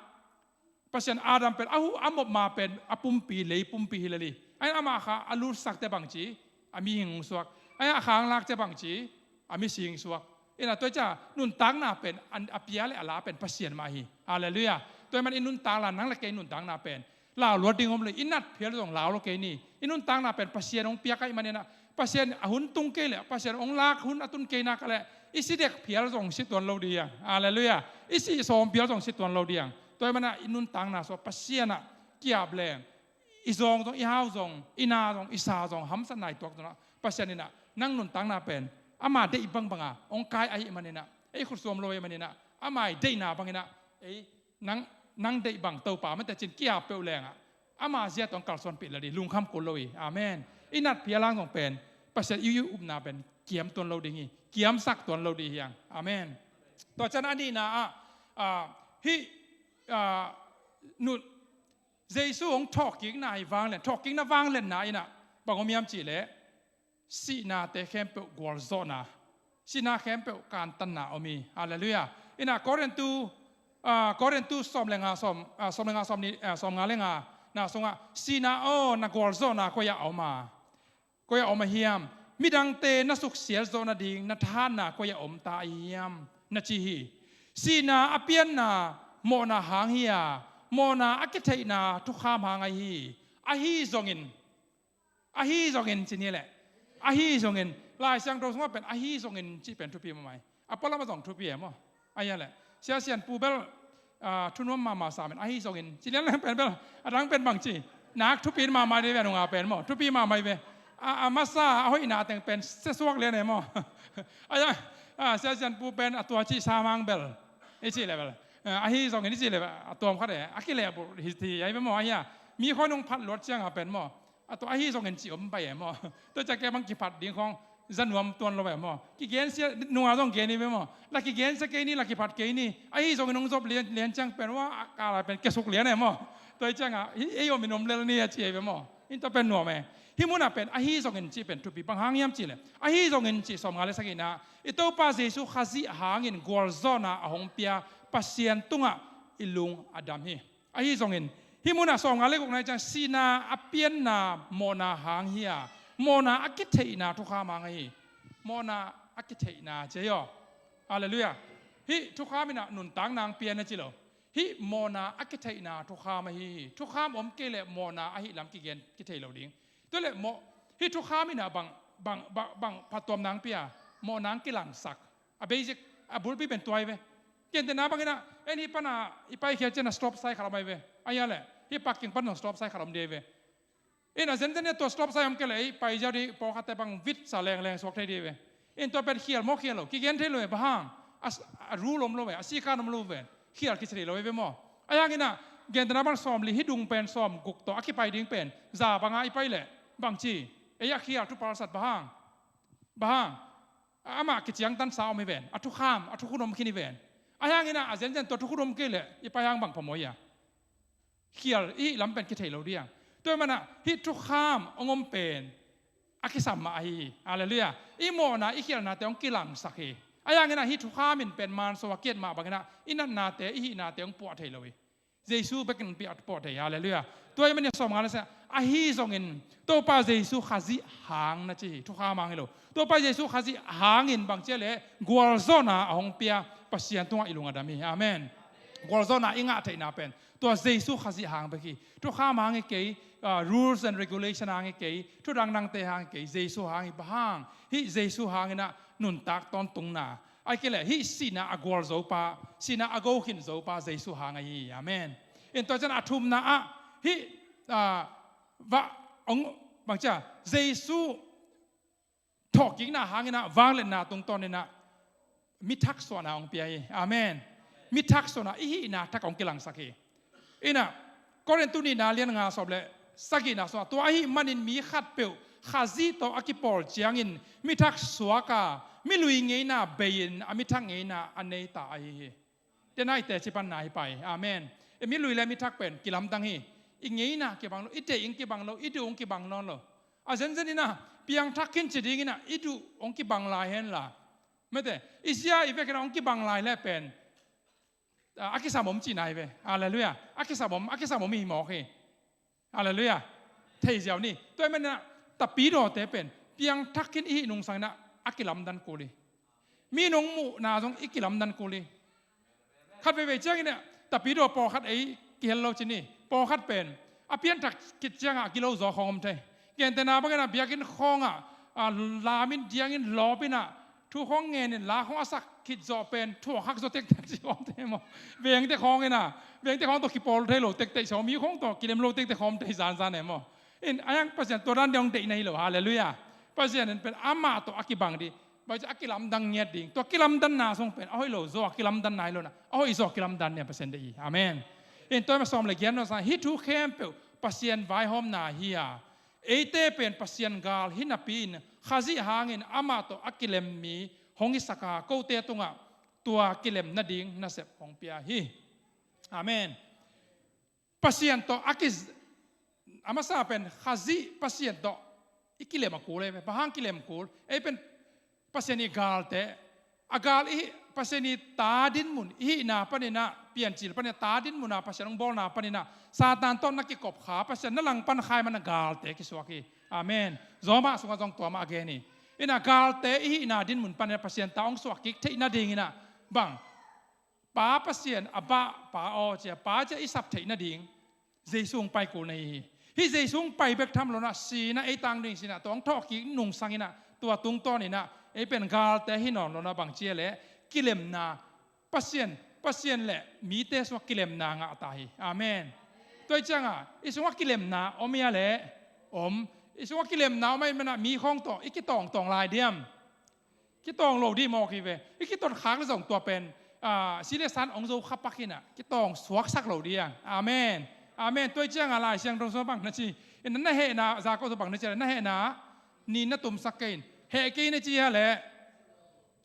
Pasian Adam pen a huh a mop ma pen a pumpi, lei pumpi hi lel hi. A in amah kha a lutsakte bangci, a mihing hong suak. A in a khang lakte bangci, a misi hong suak. Inah tua i ciah nuntakna pen a, a pia le a la pen Pasian mah hi. Halleluiah. Tua ahih man i nuntakna, nang le kei nuntakna pen lau luat ding om lo, i nat phial zong lau lo kei ni. I nuntakna pen Pasian hong piak ahih maninah Pasian a hun tung kei leh, Pasian hong lak hun a tun kei nak leh I si dek phial zong si tuan lo ding. Halleluiah. I si sawm phial zong si tuan lo ding. Tua ahih manin ah i nuntakna sungah Pasian ah ki-ap leng, i zawng zong, i hau zong, i na zong, i sa zong, hamsatna i tuak zongah Pasian in ah nang nuntakna pen ama deih bangbang a hong kai ahih manin ah, ei khutsuam lo ahih manin ah, ama deihna bangin ah ei nang, nang deih bang Topa mate ci-in ki-ap peuh leng ah ama zia tawh hong kalsuanpih lel ding, lungkham kul lo hi. Amen. I nat phial hang zong pen Pasian i upna pen kiam tuan lo ding hi, kiamsak tuan lo ding hi hang. Amen. Tua ciang a nihna ah, ah, hih, ah, nu, Jesu hong thawhkikna hi vanglian, thawhkikna vanglianna in ah bang om hiam cih leh sihnate khempeuh gualzawhna, sihna khempeuh kantanna om hi. Halleluiah. In ah Korintu, ah, Korintu sawm le nga, sawm, ah, sawm le nga, sawm ni, ah, sawm nga le nga na sungah, sihna aw, na gualzawhna koi ah a om a, koi ah a om a hiam? Midangte na suksiat zawh nading na thahatna koi ah a om ta ahi hiam, na ci hi. Sihna a pianna mawhna hang hi a, mawhna a kitheihna thukham hang ahi hi. Ahi zongin, ahi zongin ci ni leh, ahi zongin, Lai Siangtho sungah pen ahi zongin cih pen thupi mahmah hi. A pualam ah zong thupi e maw? Ahi a leh Sia Sian Pu bel, ah, thunuam mahmah sa men, ahi zongin ci lian leng pen bel, a dang pen bang ci, nak thupi mahmah ding ve, a nunga pen maw, thupi mahmah hi ve. A, a masa a hoihna teng pen siasuak lian e maw? Ahi a, ah, Sia Sian Pu pen a tua cih sa mang bel, i cih leh bel, ah, ahi zongin i cih leh bel a tuam khat e, a kilehbulh hi, hi ahi ve maw? Ahi a, mi khawng hong phat luat ciang a pen maw, a tua ahi zongin cih om pai e maw? Tua ciang kei bang kiphat ding khawng za nuam tuan lo e maw? Kigen sia, nunga zong gen hi ve maw? La kigen sia kei ni, la kiphat kei ni. Ahi zongin hong zop lian, lian ciang pen, wa, a kal ah pen kiasuk lian e maw? Tua hi ciang a, hi, ei om in om lel ni a ci e ve maw? In tua pen nuam e. Hih mun ah pen ahi zongin cih pen thupi, bang hang hiam cih leh, ahi zongin cih sawm nga le sagihna, i Topa Jesu Khazih hangin gualzawhna a hong pia Pasian tungah i lung a dam hi. Ahi zongin, hih mun ah sawm nga le gukna ciang, sihna a pianna mawhna hang hi a, mawhna a kitheihna thukham hang ahi hi. Mawhna a kitheihna ci hi aw. Halleluiah. Hih thukham in ah nuntakna hong pia na ci lo. Hih mawhna a kitheihna thukham ahi hi. Thukham om kei leh mawhna ahih lam kigen kithei lo ding. Tua leh mawh, hih thukham in ah bang, bang, bang, bang phattuamna hong pia, mawhna hong kilangsak. A basic, a bulpi pen tua hi ve. Gentehna bangin ah, en hih pan a i paikhiat ciang a stop sign khat om ahi ve. Ahi a leh hih parking pan zong stop sign khat om ding ahi ve. In a zenzen in a tua stop sign om kei leh ei pai ziau ding, pawlkhatte bang vit sa lengleng suak thei ding ahi ve. In tua pen khial maw, khial lo, kigen thei lo e, bang hang? A, a rule om lo e, a sikan om lo ve. Khial kici thei lo ahi ve maw? Ahi hangin ah, gentehna bang sawmli, hih dung pen sawmguk tawh a kipai ding pen za banga i pai leh bang ci, ei a khial thupalsat, bang hang? Bang hang? Amah kiciangtansa om hi ven. A thukham, a thukhun om khin hi ven. Ahi hangin ah, a zenzen tua thukhun om kei leh i pai hang bang phamawh hi a? Khial i hih lam pen kithei lo ding. Tua ahih manin ah hih thukham hong om pen a kisam mah ahi hi. Halleluiah. I mawhna, i khialhnate hong kilangsak hi. Ahi hangin ah hih thukham in pen manso a kiat mah bangin ah i natnate, i hihnate hong puah thei lo hi. Jesu bekin hong puah thei hi. Halleluiah. Tua ahih manin sawm nga le sagih, ahi zongin Topa Jesu Khazih hang na ci hi. Thukham hang hi lo. Topa Jesu Khazih hangin bang ci a leh gualzawhna a hong pia Pasian tungah i lung a dam hi. Amen. Gualzawhna i ngah theihna pen tua Jesu Khazih hang bek hi. Thukham hang hi kei, ah, rules and regulation hang hi kei, thu dangdangte hang hi kei, Jesu hang hi. Bang hang? Hih Jesu hangin ah nuntak tawntungna, ahih kei leh hih sihna a gualzo pa, sihna a go khin zo pa Jesu hang ahi hi. Amen. In tua ciang a thumna ah hih, ah, va, ong, bang ci a, Jesu thawhkikna hangin ah vangliatna tungtawnin ah mi thaksuahna hong pia hi. Amen. Mi thaksuahna, i hihna thak hong kilangsak hi. In ah Korintu nihna lian nga sawm le sagihna sungah, tua ahih manin mi khatpeuh Khazih tawh a kipawl ciangin mi thak suak a, mi lui ngeina bei-in a mi thak ngeina a nei ta ahi hi. Tua nai teci panna hi pai. Amen. I mi lui le mi thak pen kilamdang hi. I ngeina kibang lo, i deih in kibang lo, i duh in kibang nawn lo. A zenzen in ah piangthak khin ci dingin ah i duh hong kibang lai hen la, mate, i zia i vekpi in ah hong kibang lai le pen, a, a kisam om cihna hi ve. Halleluiah. A kisam om, a kisam om hi mawk hi. Halleluiah. Thei ziau ni. Tua ahih manin ah tapidawte pen piangthak khin i hih nungsangin ah a kilamdan kul hi. Mi in hong muhna zong i kilamdan kul hi. Khat veivei ciangin ah tapidaw pawlkhat ei kihel lo ci ni. Pawlkhat pen a piangthak khit ciangah a kilo zaw khawng om thei. Gentehna bangin ah biakinn khawngah, a, lam in, diang in, lawp in ah thu khawng ngen in la khawng a sak khit zawh pen thuak hak zaw tektek ci khawm te maw? Vengte khawng in a, vengte khawng tawh kipawl thei lo tektek, sawmi khawng tawh kilem lo tektek khawm te zanzan e maw? In a hiang Pasian tua dan deuh deihna hi lo, halleluiah. Pasian in pen amah tawh a kibang dih. Bai ci a kilamdang ngiat ding. Tua kilamdanna sung pen a hoih lo zaw a kilamdanna hi lo na, a hoih zaw a kilamdan nia Pasian deih hi. Amen. In tua ma sawm le giat na sa hih thu khempeuh Pasian vaihawmna hi a, eite pen Pasian gal hi napi in Khazih hangin amah tawh a kilem mi hong hisak a, kote tungah tua kilem nading nasep hong pia hi. Amen. Pasian tawh a ki, a masa pen Khazih Pasian tawh i kilem a kul e. Bang hang kilem kul? Ei pen Pasian i galte, a gal i, Pasian i ta dinmun i hihna paninah, piancil paninah, ta dinmuna Pasian hong bawlna paninah Satan tawh na kikop kha, Pasian na langpan khai mana galte kisuak hi. Amen. Zawmah sungah zong tua mah a gen hi. Inah galte i hihna dinmun paninah Pasian ta hong suak kik theih nadinginah bang? Pa Pasian a bah pa aw cia, pa cia i sap theih nading Jesu hong pai kul na hi hi. Hih Jesu hong pai bek tham lo na, sina ei tang ding sina, tua hong thawhkik nungsanginah tua tungtawninah ei pen galte hi nawn lo na, bang cia leh kilemna, Pasian, Pasian le mite sungah kilemna ngah ta hi. Amen. Tua hi ciangah i sungah kilemna om hia leh? Om. I sungah kilemna om ahih manah mi khawng tawh i kitawngtawng lai diam? Kitawng lo dih mawk hi ve. I kitot khak le zong tua pen, ah, si le san hong zo kha pak hinah kitawng suaksak lo dih a. Amen. Amen. Tua hi ciangah Lai Siangtho sungah bang na ci? Inah na hehna, Jakob sungah bang na ci a leh, na hehna ni na tumsak kei in. Heh kei na ci a leh,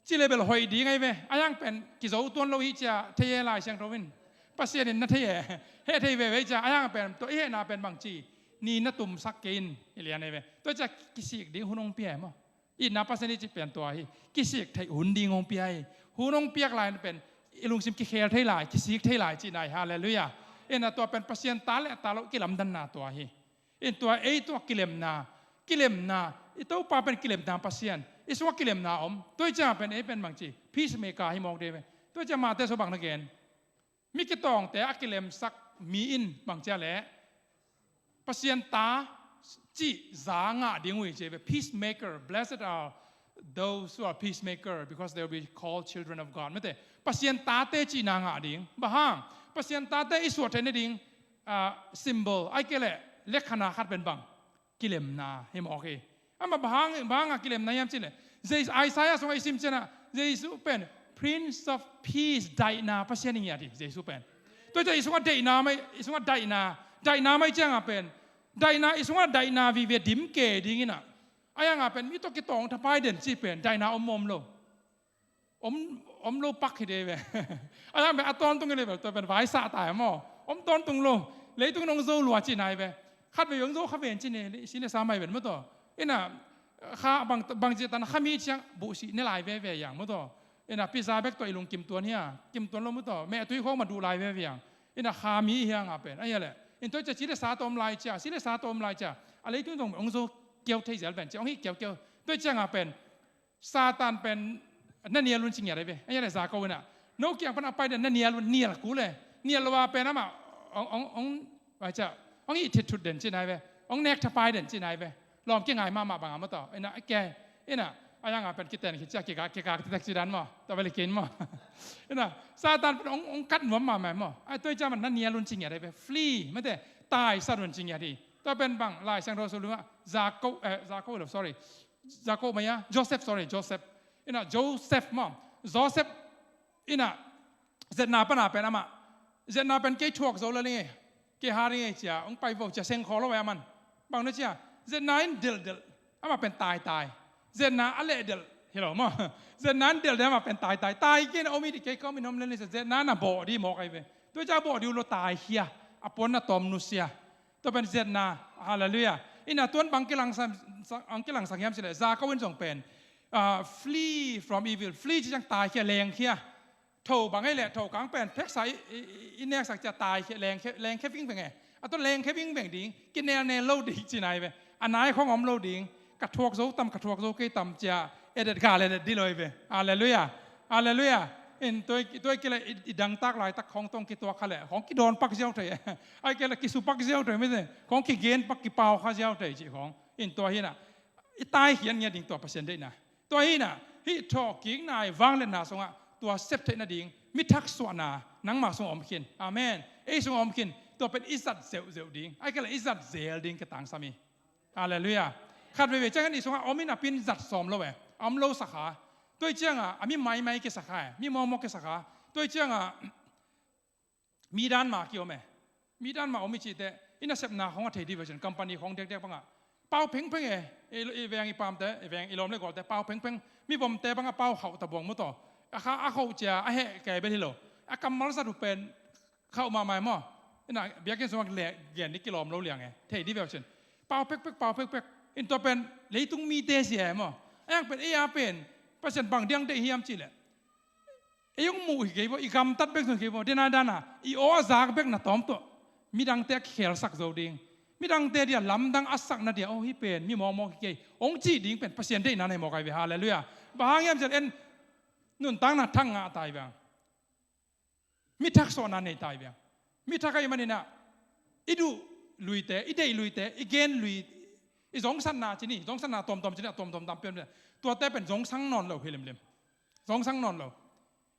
ci le bel hoih ding ahi ve. A hiang pen kizo tuan lo hi cia thei e Lai Siangtho in. Pasian in na thei e. Heh thei veve hi cia a hiang pen tua i hehna pen bang ci? Ni na tumsak kei in hi lian ahi ve. Tua hi cia kisik ding hun hong pia e maw? Itna Pasian i cih pen tua hi. Kisik theih hun ding hong pia hi. Hun hong piak lai na pen i lungsim kikhel thei lai, kisik thei lai cihna hi. Halleluiah. Inah tua pen Pasian ta le ta lo kilamdanna tua hi. In tua ei tua kilemna, kilemna, i Topa pen kilemna Pasian, i sungah kilemna om. Tua hi ciangah pen ei pen bang ci? Peacemaker hi mawk dih ve. Tua hi ciang Mate sungah bang na gen? Mi kitawngte a kilemsak mi in bang cia leh Pasian ta cih za ngah ding uh hi ci ve. Peacemaker, blessed are those who are peacemaker, because they will be called children of God. Mate, Pasian tate cihna ngah ding. Bang hang? Pasian tate i suah theih nading, ah, symbol, ai kei leh lekhana khat pen bang? Kilemna hi mawk hi. Amah bang hang, bang hangah kilemna hiam cih leh, Isaiah sungah i sim cianah Jesu pen Prince of Peace, daihna Pasian i ngiat hi Jesu pen. Tua hi ciah i sungah daihna mai, i sungah daihna, daihna mai ciangah pen daihna, i sungah daihna vive dim ke dinginah a hiangah pen mi tawh kitawng thapai den cih pen daihna om om lo. Om, om lo pak hi dih ve. A hiang pen a tawntung hi leh bel tua pen vaisah ta hi maw? Om tawntung lo. Leitung in hong zo lua cihna hi ve. Khat vei hong zo kha ven cih ne, si ne sa mai ven maw taw. Inah kha bang, bang cih tan kha mi ciang buhsih ne lai veve hiang maw taw. Inah pizza bek tawh i lung kim tuan hia? Kim tuan lo maw taw. Mehtui khawng mah duh lai veve hiang. Inah kha mi hiangah pen a hia leh, in tua hi ciah si le sa tawh om lai ciah, si le sa tawh om lai ciah a leitung zong hong zo kiau thei zel ven ciah hong hih kiaukiau. Tua hi ciangah pen Satan pen na nial un ci ngiat ahi ve. A hia leh Jakob inah no kiang pan a pai den na nial un, nial kul e. Nial lo a pen amah hong, hong, hong, cia, hong hih thithut den cihna hi ve. Hong nek thapai den cihna hi ve. Lawm kingai mahmah bangah maw taw. Inah a ke, inah a hiangah pen kiten khit ciah kikak, kikak tektek ci dan maw? Tua veli kin maw? Inah Satan pen hong, hong kat nuam mahmah maw? A tua hi ciah man na nial un ci ngiat ahi ve. Flee, mate, taisat un ci ngiat hi. Tua pen bang Lai Siangtho sung lungah Jakob, eh, Jakob lo, sorry. Jakob maya, Joseph, sorry, Joseph. Inah Joseph maw? Joseph inah zetna pana pen amah, zetna pen kei thuak zo la ning e, kei ha ning e cia hong pai vo cia seng khaw lo e a man. Bang na cia, zetna in delhdelh, amah pen taitai. Zetna a lehdelh hi lo maw? Zetna in delhdelh, amah pen taitai. Tai kei na om i dih, kei ka om in om lel ni cia, zetna na bawh dih mawk ahi ve. Tua cia bawh dih uh lo, taikhia, a puan na tawm nusia. Tua pen zetna, halleluiah. Inah tuan bang kilangsak, ang kilangsak hiam cih leh Jakob in zong pen, ah, flee from evil, flee ci ciang taikhia, lengkhia. Tho bang ei leh tho kang pen pheksa i, i, i, i neksak ciah taikhia, lengkhia, lengkhia vingveng e. A tua lengkhia vingveng ding, kinelnel lo ding cihna hi ve. A nai khawng om lo ding, ka thuak zo tam, ka thuak zo kei tam ciah edet gal edet dih lo hi ve. Halleluiah. Halleluiah. In tua, tua kei leh i, i dangtak laitak khawng tawh hong kituak kha leh khawng kidawn pak ziau thei. Ai kei leh kisu pak ziau thei mite. Khawng kigen pak, kipau kha ziau thei cih khawng. In tua hinah i taikhian ngiat ding tua Pasian deihna. Tua hinah Hih thawhkikna i vangliatna sungah tua sep theih nading mi thaksuahna nangma sungah om khin. Amen. Ei sungah om khin. Tua pen i zat zeuhzeuh ding, ahih kei leh i zat zel ding kitangsam hi. Halleluiah. Khat veivei ciangin i sungah om in a pi in zat sawm lo e. A om lo sakha. Tua hi ciangah a mi maimai kisakha e. Mi mawkmawk kisakha. Tua hi ciangah mi dan ma ki-om e. Mi dan ma om i cih teh i nasepna khawng a thei dih ve cin, company khawng diakdiak bangah pau phengpheng e. I, i veng i pamte, i veng i lawm le gualte pau phengpheng. Mi vomte bangah pau khauh tabuang mu tawh. A kha a khauh cia a heh kei bel hi lo. A kammal zat uh pen khauh mahmah e maw. Ina biakinn sungah le gen dih kilawm lo liang e. Thei dih ve cin. Pau phekphek, pau phekphek. In tua pen leitung mite sia e maw. A yang pen ei a pen Pasian bang diang deih hiam cih leh ei hong muh hi kei bo, i gamtat bek zong hi kei bo. Dena dana i aw a zak bek na tawm tuah. Midangte a kikhelsak zo ding, midangte dia lamdang a sakna dia, aw hih pen mi mawkmawk hi kei hong cih ding pen Pasian deihna nei mawk ahi ve. Halleluiah. Bang hang hiam cih leh en nuntakna thak ngah ta hi ve. Mi thaksuahna nei ta hi ve. Mi thak ahih maninah i duh luite, i deih luite, i gen lui, i zongsatna cih ni, zongsatna tuamtuam cih ni, a tuamtuam tam pian. Tuate pen zongsang nawn lo hi limlim. Zongsang nawn lo.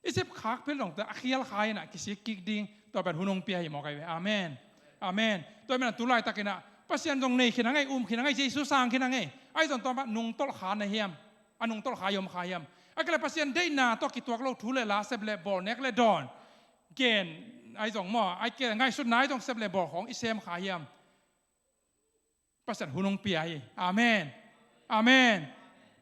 I sep khak phel dongte a khial kha inah kisik kik ding, tua pen hun hong pia hi mawk ahi ve. Amen. Amen. Tua hi manah tu laitakinah Pasian zong nei khin a ngei, um khin a ngei, Jesu sang khin a ngei. Ahi zong tua mah nungtolh kha na hiam? A nungtolh kha i om kha hiam? Ahih kei leh Pasian deihna tawh kituak lo thu le la, sep le bawl, nek le dawn, gen ahi zong maw, ahih kei leh ngaihsutna ahi zong sep le bawl khawng i sem kha hiam? Pasian hun hong pia hi. Amen. Amen.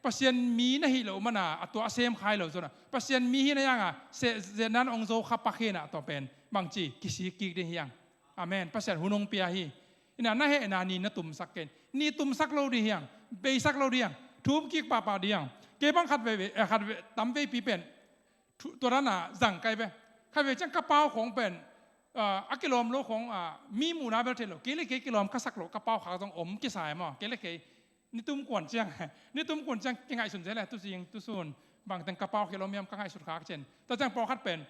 Pasian mi na hih loh mana a tua a sem kha hi lo zona, Pasian mi hihna yanga sehzetnan hong zo kha pak hinah tua pen bangci kisik kik ding hiang. Amen. Pasian hun hong pia hi. Ina na hehna ni na tumsak ken. Ni tumsak lo dih hiang. Beisak lo dih hiang. Thum kik pahpah dih hiang. Kei bang khat vei, eh, khat vei, tam veipi pen tua dana zang kai ve. Khat vei ciang ka pau khawng pen, ah, a kilawm lo khawng, ah, mi muhna bel thei lo. Kei le kei kilawm ka sak lo, ka pau khak zong om kisa e maw. Kei le kei nitum kuan ciang, nitum kuan ciang kingaihsun zel e, tu zing tu sun bangteng ka pau khia lo miam ka ngaihsut khak cin. Tua ciang pawlkhat pen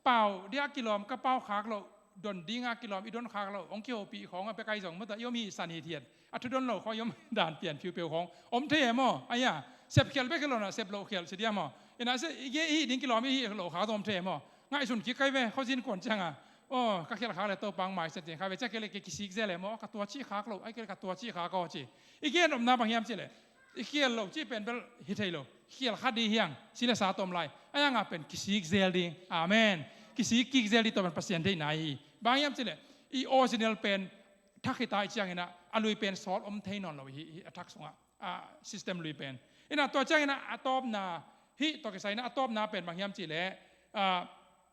pau dia a kilawm, ka pau khak lo, don dinga a kilawm, i don khak lo, hong kihopih khawng a pia kai zong mata i om hi san hithiat. A thu don lo khawng i om dan pian phiuphiu khawng om thei e maw? Aia, sep khial bek hi lo na, sep loh khial si dia maw? Ina se i hih ding kilawm i hih loh khak zong om thei e maw? Ngaihsun kik kai ve, khuazin kuan cianga. Aw, ka khial khak le Topa hong maisak ding kha ve, ciang kei le kei kisik zel e maw? Ka tua cih khak lo, ahih kei le ka tua cih khak aw ci. I gen nopna bang hiam cih leh i khial lo cih pen bel hi thei lo. Khial kha dih hiang, si le sa tawm lai. A yanga pen kisik zel ding. Amen. Kisik kik zel dih, tua pen Pasian deihna hi. Bang hiam cih leh i original pen thak hita i cianginah a lui pen sawt om thei nawn lo hi, hi a thak sungah, a system lui pen. Inah tua cianginah a tawpna, hih tua kisai inah a tawpna pen bang hiam cih leh, ah,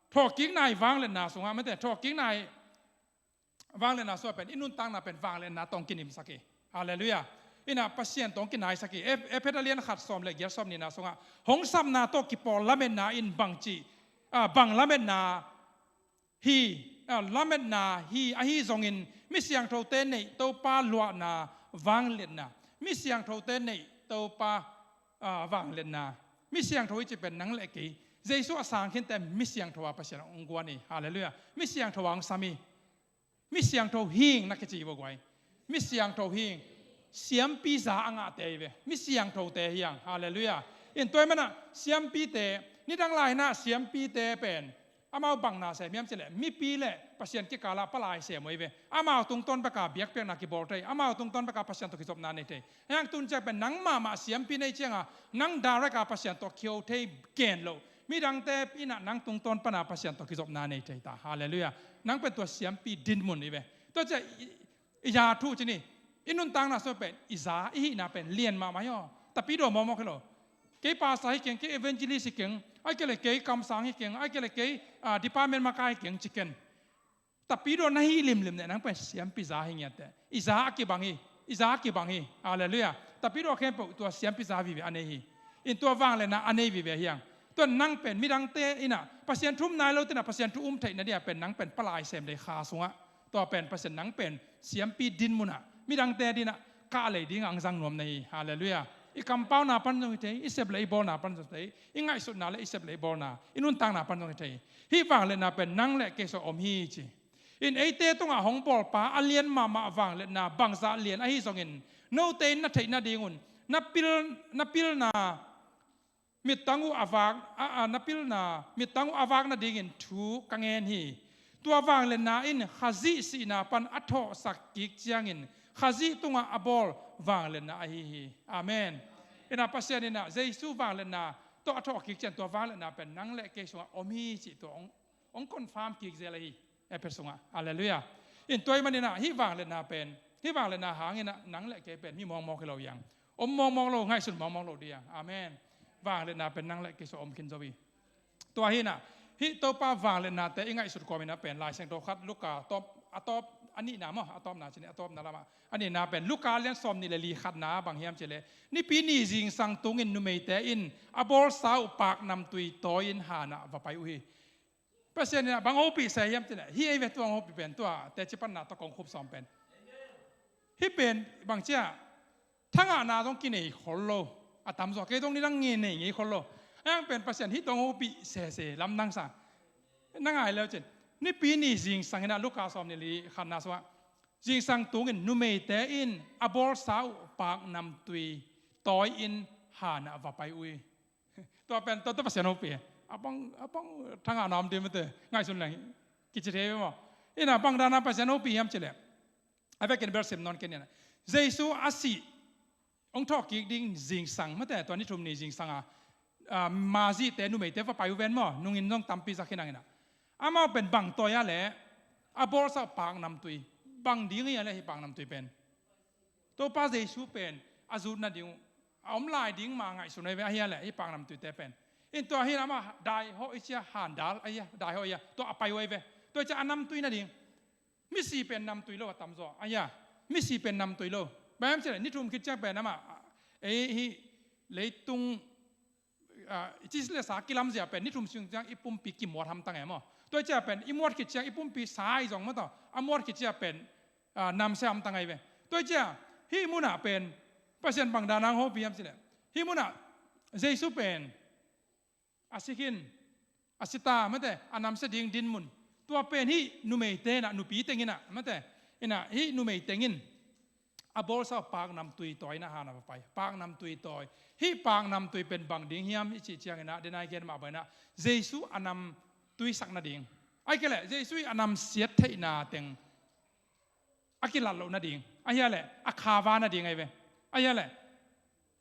thawhkikna i vangliatna sungah, mate, thawhkikna i vangliatna sungah pen i nuntakna pen vangliatna tawh hong kinimsak hi. Halleluiah. Inah Pasian tawh hong kinaisak hi. Eph-, Ephet a lian khat sawm le giat, sawm nihna sungah hong sapna tawh kipawl lametna in bangci, ah, bang lametna hi, ah, lametna hi, ahi zongin mi siangthote neih Topa luahna vangliatna. Mi siangthote neih Topa, ah, vangliatna. Mi siangtho i cih pen nang le kei. Jesu a sang khinte mi siangtho a Pasian hong guan hi. Halleluiah. Mi siangtho a hong sam hi. Mi siangtho hing na kici hi vo guai. Mi siangtho hing. Siampi za a ngahte hi ve. Mi siangthote hiang. Halleluiah. In tua hi manah siampite, nidang lai inah siampite pen amau bang na sem hiam cih leh mipi le Pasian kikalah palai sem uh hi ve. Amau tungtawn beka biakpiakna kibawl thei. Amau tungtawn beka Pasian tawh kizopna nei thei. Hiang tun ciang pen nang mahmah siampi nei cianga nang direct a Pasian tawh kiho thei gen loh. Midangte inah nang tungtawn pana Pasian tawh kizopna nei thei ta. Halleluiah. Nang pen tua siampi dinmun hi ve. Tua ciang i, i za thu cih ni, i nuntakna sung pen i za i hihna pen lian mahmah hi aw. Tapidaw mawkmawk hi lo. Kei pastor hi keng, kei evangelist hi keng, ahih kei leh kei kamsang hi keng, ahih kei leh kei, ah, department makai hi keng ci ken. Tapidaw na hih limlim neh nang pen siampi za hi ngiatte. I za a kibang hi. I za a kibang hi. Halleluiah. Tapidaw khempeuh tua siampi za vive a nei hi. In tua vangliatna a nei vive hiang. Tua nang pen midangte inah Pasian thu um nai lo tenah Pasian thu um theihna dia pen nang pen palai sem dei kha sungah. Tua pen Pasian nang pen siampi dinmunah midangte dinah kah lei dingah hong zang nuam na hi. Halleluiah. I kampauna pan zong hi thei, i sep le i bawlna pan zong hi thei, i ngaihsutna le i sep le i bawlna, i nuntakna pan zong hi thei. Hih vangliatna pen nang le kei sung om hi ci. In eite tungah hong bawlpa a lian mahmah vangliatna bangzah lian ahi zongin note in na theih nadingun na pil, na pilna, mittang uh a vak, a, a, na pilna, mittang uh a vak nadingin thu ka ngen hi. Tua vangliatna in Khazih sihna pan a thawhsak kik ciangin Khazih tungah a bawl vangliatna ahi hi. Amen. Ina Pasian ina Jesu vangliatna tawh a thawh kik ciang tua vangliatna pen nang le kei sungah om hi cih tua hong, hong confirm kik zel ahi. Efesa sungah. Halleluiah. In tua ahih maninah hih vangliatna pen, hih vangliatna hanginah nang le kei pen mi mawkmawk hi lo hiang. Om mawkmawk lo, ngaihsun mawkmawk lo ding hiang. Amen. Vangliatna pen nang le kei sungah om khin zo hi. Tua hinah hih Topa vangliatnate i ngaihsut kawminah pen Lai Siangtho khat Luka a tawp, a tawp a nihna maw, a tawpna cini, a tawpna lamah a nihna pen Luka lian sawm nih le li khatna bang hiam cileh, Nipi ni zingsang tungin numeite in a bawlsa uh paknamtui tawi-in hanah va pai uh hi. Pasian inah bang hopih sa hiam cileh, hih ei ve tua hong hopih pen tua teci panna tawh kong khup sawm pen. Hih pen bang cia thangahna zong kinei khol lo. A tamzaw kei zong nidang ngei nei ngei khol lo. A hiang pen Pasian hih tawh hong hopih sese lamdang sa. Na ngai leu cin. Nipi ni zingsang hinah Luka sawm nih li khatna sungah zingsang tungin numeite in a bawlsa uh paknamtui tawi-in hanah va pai uh hi. Tua pen tua, tua Pasian hopih. A bang, a bang thangahna om ding mate, ngaihsun leng kici thei ve maw? Ina bang dana Pasian hopih hiam cileh, a vekin belsim nawn ken ina Jesu a sih hong thawh kik ding zingsang mate, tua ni thum ni zingsang a, a, mazihte numeite va pai uh ven maw, nungin zong tampi zak hinang ina. Amau pen bang tawi a leh a bawlsa uh paknamtui, bang ding hi a leh hih paknamtui pen Topa Jesu pen a zut nading uh a om lai ding mah ngaihsun ahi ve, ahi a leh hih paknamtuite pen. In tua hin amah daihawh i cia handal ahi a, daihawh ahi a, tua a pai uh ahi ve. Tua i cia a namtui nading. Misi pen namtui lo a tamzaw ahi a. Misi pen namtui lo. Bang hiam cileh ni thum khit ciang pen amah ei hih leitung a, i ci le sa kilamzia pen ni thum sung ciang i pumpi kimuat hamtang e maw? Tua i cia pen i muat khit ciang i pumpi sa i zong maw taw, a muat khit cia pen, a, namsia hamtang ahi ve. Tua i cia hih munah pen Pasian bang dana hong hopih hiam cileh, hih munah Jesu pen a si khin, a si ta mate, a namsia ding dinmun. Tua pen hih numeite inah, nupi teng inah mate, inah hih numei tengin a bawlsa paknamtui tawi inah hanah va pai. Paknamtui tawi. Hih paknamtui pen bang ding hiam i cih cianginah, denai gen mah bang inah Jesu a namtui sak nading, ahi kei leh Jesu i a namsiat theihna teng a kilat loh nading, ahi a leh a khava nading ahi ve. Ahi a leh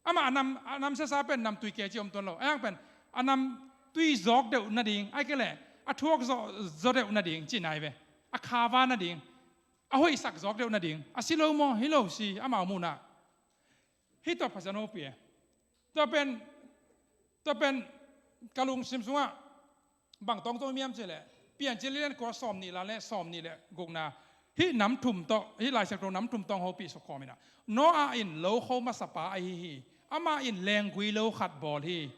amah a nam, a namsiasa pen namtui kei ci om tuan lo. A hiang pen a namtui zawk deuh nading, ahi kei leh a thuak zaw, zaw deuh nading cihna ahi ve. A khava nading, a hoihsak zawk deuh nading, a si lo maw, hi lo si, amau munah. Hih tua Pasian hopih e. Tua pen, tua pen ka lungsim sungah bang tawng tawng miam cileh, Piancil lian kua sawm nih la le sawm nih le gukna, hih nam thum tawh, hih Lai Siangtho nam thum tawh hong hopih suk kawminah. Noah in lokho masapa ahi hi. Amah in lenggui lo khat bawl hi.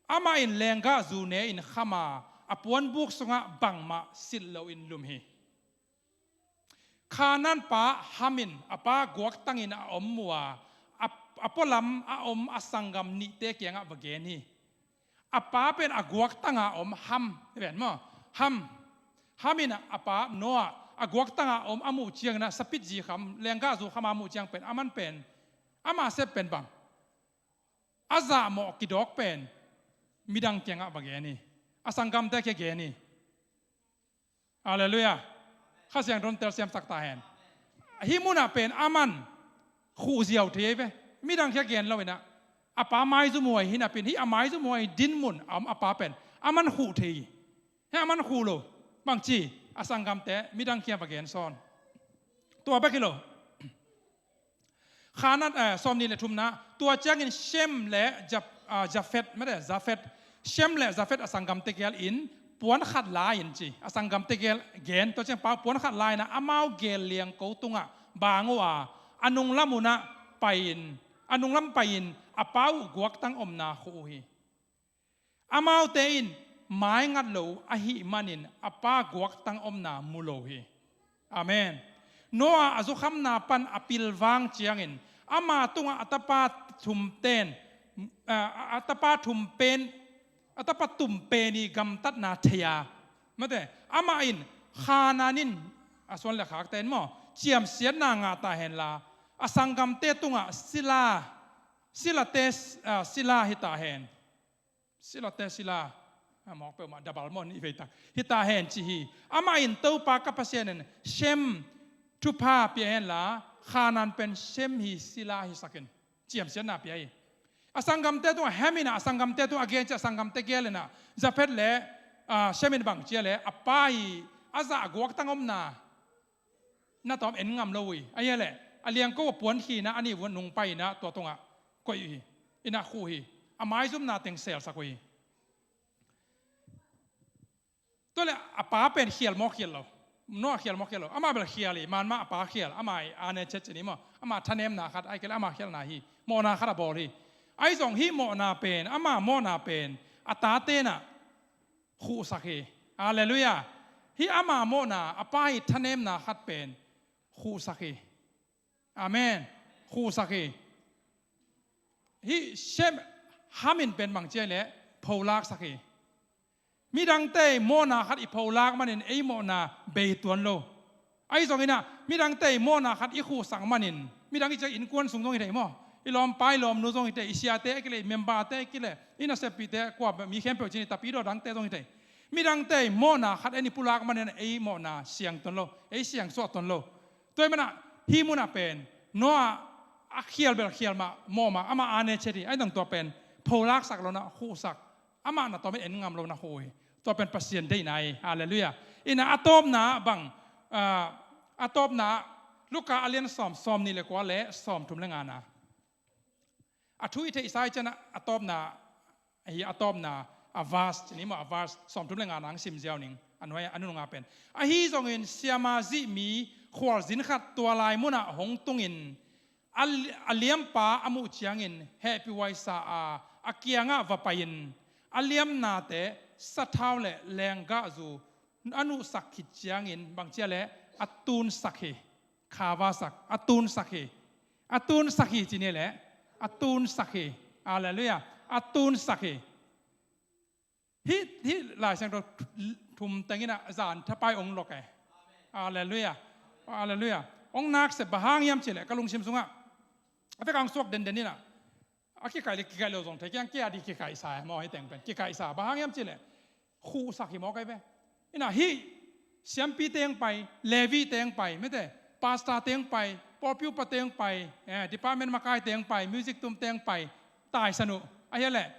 Amah in lenggahzu ne-in kham a, a puanbuk sungah bangmah silh loin lum hi. Khanaan pa Ham in a pa guaktangin a om mu a, a, a pualam a om a sanggam nihte kiangah va gen hi. A pa pen a guaktanga om Ham, hi ven maw? Ham. Ham in a pa Noah a guaktanga om a muh ciangin a sapit zi kham, lenggahzu kham a muh ciang pen, aman pen, ama sep pen bang, a zahmawh kidawk pen midang kiangah va gen hi. A sanggamte kia gen hi. Halleluiah. Kha Siangtho in telsiamsak ta hen. Hih munah pen aman khuh ziau thei ve. Midang khia gen lo inah, a pa maizum huai hi napi-in, hih a maizum huai dinmun a om a pa pen aman khuh thei hi. Hih aman khuh lo. Bangci, a sanggamte midang khia va gen sawn. Tua bek hi lo. Khanaan, eh, sawm nih le thumna, tua ciangin Shem le Jap-, ah, Jafet, mate, Jafet, Shem le Jafet a sanggam tegel in puan khat la-in ci, a sanggam tegel gen, tua ciang pa puan khat la-in a amau gel liangko tungah bang uh a, a nunglam unah pai-in, a nunglam pai-in a pa uh guaktang omna khuh uh hi. Amaute in maingat lo ahih manin a pa guaktang omna mu lo hi. Amen. Noah a zukhamna pan a pilvang ciangin ama tungah a tapa thumten, a, a tapa thumpen, a tapa tumpen i gamtatna thei a, mate, amah in Khanaan in a suan le khakte in maw, ciamsiatna ngah ta henla, a sanggamte tungah sila, silate, a, sila hi ta hen. Sila te sila. A mawk peuhmah dabal maw, nih veitak. Hita hen ci hi. Amah in, Topa ka Pasian in Shem thupha pia henla, Khanan pen Shem hi sila hisakin, ciamsiatna pia hi. A sanggamte tungah Ham in a sanggamte tungah a gen ciah, a sanggamte gel in a, Jafet le, ah, Shem in bang cia le, a pa hi, a zahguak tang omna na tawm en ngam lo uh hi. A hia leh a liangko a puan khina a nih vun nungpai in a tua tungah koih uh hi. In a khuh hi. A maizumna teng selsak uh hi. Tua le a pa pen khial maw khial lo? Noah khial maw khial lo? Amah bel khial hi, man mah a pa khial. Amah i a ne chet cin hi maw? Amah thanemna khat, ai kei le amah khialna hi. Mawhna khat a bawl hi. Ai zong hih mawhna pen, amah mawhna pen a tate na khuhsak hi. Halleluiah. Hih amah mawhna, a pa i thanemna khat pen khuhsak hi. Amen. Khuhsak hi. Hih Shem, Ham in pen bang cia le pholaksak hi. Midangte i mawhna khat i pholak manin ei mawhna bei tuan lo. Ahi zongin ah midangte i mawhna khat i khuhsak manin, midang i ciang innkuan sung zong hi thei maw? I lawmpa i lawmnu zong hi thei, i siate a kileh, i memberte a kileh, i naseppihte, kua mi khempeuh cin i tapidaw dangte zong hi thei. Midangte i mawhna khat en i pulak manin ei mawhna siang tuan lo, ei siangsuah tuan lo. Tua ahih manah hih munah pen Noah a khial bel khial mah, mawh mah, amah a ne chet hi. Ahi zong tua pen pholaksak lo in ah khuhsak, amah na tawm en ngam lo in ah khuh hi. Tua pen Pasian deihna hi. Halleluiah. In ah a tawpna bang, ah, a tawpna Luka a lian sawm, sawm nih le kua le sawm thum le ngana. A thu i theihsa i ciang ah a tawpna, hi a tawpna, a verse, cin hi maw, a verse sawm thum le ngana hong sim ziau ning, a nuai a nunung a pen. Ahi zongin siamah zih mi khualzin khat tua lai munah hong tungin a, a liampa a muh ciangin hehpihhuai sa a, a kiangah va pai-in a liamnate sathau le lenggahzu a nuhsak khit ciangin bang cia le a tunsak hi. Khavasak, a tunsak hi. A tunsak hi cin hi le a tunsak hi. Halleluiah. A tunsak hi. Hih, hih Lai Siangtho thum teng in ah zan thapai hong lok e. Halleluiah. Halleluiah. Hong nak sep, bang hang hiam cih leh ka lungsim sungah a vek hong suak denden in ah, a kikaih le kikaih lo zong thei keng, kia di kikaihsa e maw, hih teng pen kikaihsa. Bang hang hiam cih leh khuhsak hi maw kai ve. In ah hih siampi teng pai, Levi teng pai, mete, pastor teng pai, pawlpi upa teng pai, eh, department makai teng pai, music tum teng pai, taisan uh. A hia leh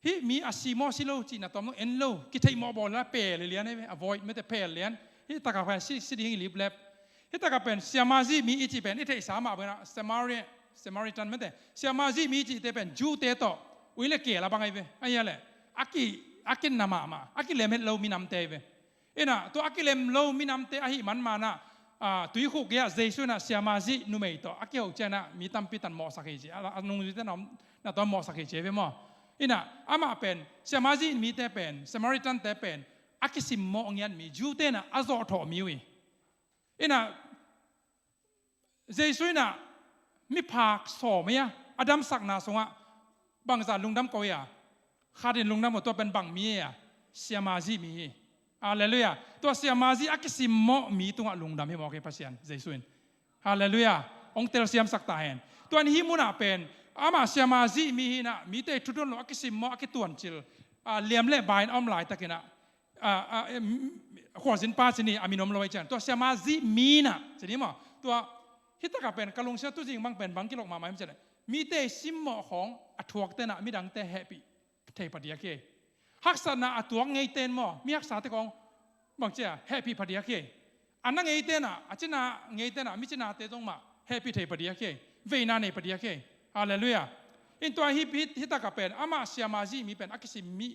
hih mi a si maw si lo cihna tawm lo, en lo, kitheih mawh bawl la, pel lian hi ve, avoid, mete, pel lian. Hih takah pen si, si ding hi liplep. Hih takah pen siamah zih mi i cih pen i theihsa mah bang in ah Samari-, Samaritan, mete, siamah zih mi i cihte pen Jew-te tawh ui le keel a bang hi ve. A hia leh a ki, a kinna mahmah, a kilem het lo minamte hi ve. In ah tua a kilem lo minamte ahih man mah in ah, ah, tuikhuk gei-ah Jesu in ah siamah zih numei tawh a kiho ciang ah mi tampi tan mawhsak hi ci, a, a nungzuite na, na tawm mawhsak hi ci hi ve maw. In ah amah pen siamah zih mite pen, Samaritan-te pen a kisimmawh ngiat mi, Jew-te in ah a zawhthawh mi uh hi. In ah Jesu in ah miphak sawm hi a, a damsakna sungah bangzah lungdam ko hi a? Khat in lungdam ko. Tua pen bang mi hi a? Siamah zih mi hi. Halleluiah. Tua siamah zih a kisimmawh mi tungah lungdam hi mawk hi Pasian, Jesu in. Halleluiah. Hong telsiamsak ta hen. Tua in hih munah pen amah siamah zih mi hi in ah, mite i thutun lo a kisimmawh, a kituancil, a, liam le bai in a om laitakin ah, a, a, em, khualzin pa cin hi, a min om lo hi cian. Tua siamah zih mi in ah cin hi maw. Tua hih takah pen ka lungsim ah tuzing bang pen bang kilok mahmah hiam cih leh, mite i simmawh khawng a thuakte in ah midangte hehpih thei phadiak hi. Haksatna a tuak ngeite in maw, mi haksate khawng bang cia hehpih phadiak hi. A na ngeite in ah, a cina ngeite in ah, mi cinate zong mah hehpih thei phadiak hi. Veina nei phadiak hi. Halleluiah. In tua hih, hih, hih takah pen amah siamah zih mi pen a kisim mi,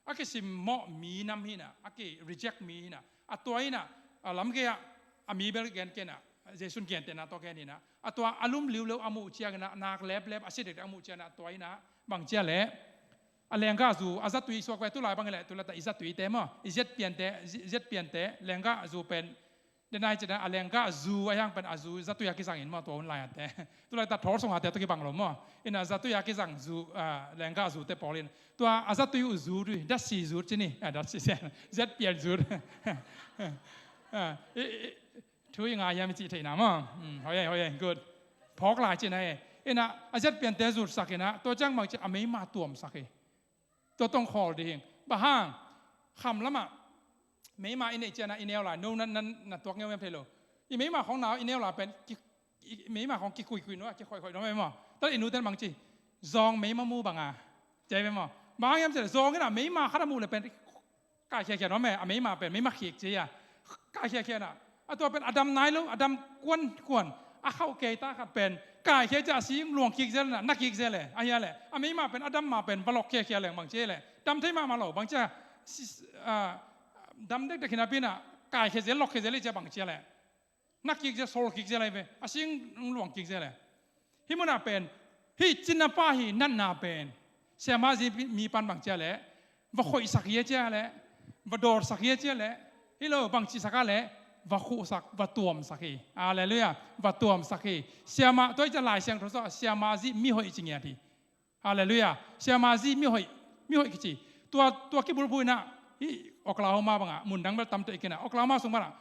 a kisimmawh minam hi in ah, a ki-reject mi hi in ah, a tua in ah, a lamgei-ah a mi bel gen kei in ah, Jesu in gentehna tawh gen hi in ah, a tua a lum liuliu a muh ciangin ah, nak leplep a si dekdek a muh ciangin ah, a tua in ah bang cia leh a lenggahzu, a zatui suak ve, tulai bang hi leh, tulai ta i zatuite maw, i ziat piante, zi-, ziat piante lenggahzu pen, den ai cina a lenggahzu a hiang pen a zu zatui a kizang in maw, tua hun lai-ate. Tulai ta thawl sung-ate tawh kibang lo maw. In a zatui a kizang zu, a, lenggahzute pawl in. Tua a zatui uh zu dui, datsi zu cin hi, a, datsi sian, ziat pian zu. A, i, i, thu i ngai hiam i cih theihna maw. Hmm, hoih e, hoih e, good. Phawk lai cin hi. In a, a ziat piante zutsak in ah, tua ciang bang ci a meima tuamsak hi. Tua tawh khawl ding hi. Bang hang, kham lamah meima i neih ciangin i neu lai, no na, na, na tuak ngeu mem thei lo. I meima khawng na i neu lai pen ki, i meima khawng kikuikui nuam, kikhoihkhoih nuam e maw. Tua leh i nute'n bang ci, zawng meima mu bang a, ci ve maw. Bang hang hiam cih leh zawng in a meima khat a muh leh pen kaikhiakhia nuam e, a meima pen meima khik ci a. Kaikhiakhia na, a tua pen a dam nai lo, a dam kuankuan, a khauh kei ta khat pen kaikhia ci a, a sing luang kik zel na, na kik zel e, a hia leh. A meima pen a dam ma pen va lawk khiakhia leng bang ci leh, dam thei mahmah lo, bang ci a, si-, a, dam dekdek hi napi in a, kaikhia zel, lawk khia zel hi ci a bang ci leh. Na kik zel, sawl kik zel ahi ve, a sing luang kik zel e. Hih munah pen, hih cinna pa hi natna pen, siamah zi mi pan bang ci a leh, va khoihsak hi a ci a leh, va dawrsak hi a ci a leh, hi lo, bang ci sak a leh, va khuhsak, va tuamsak hi. Halleluiah. Va tuamsak hi. Siamah, tua hi ci a Lai Siangtho sungah siamah zi mihoih ci ngiat hi. Halleluiah. Siamah zi mihoih, mihoih kici. Tua, tua kibulphuh in a, hih Oklahoma bangah, mun dang bel tamteh kei in a, Oklahoma sung bangah,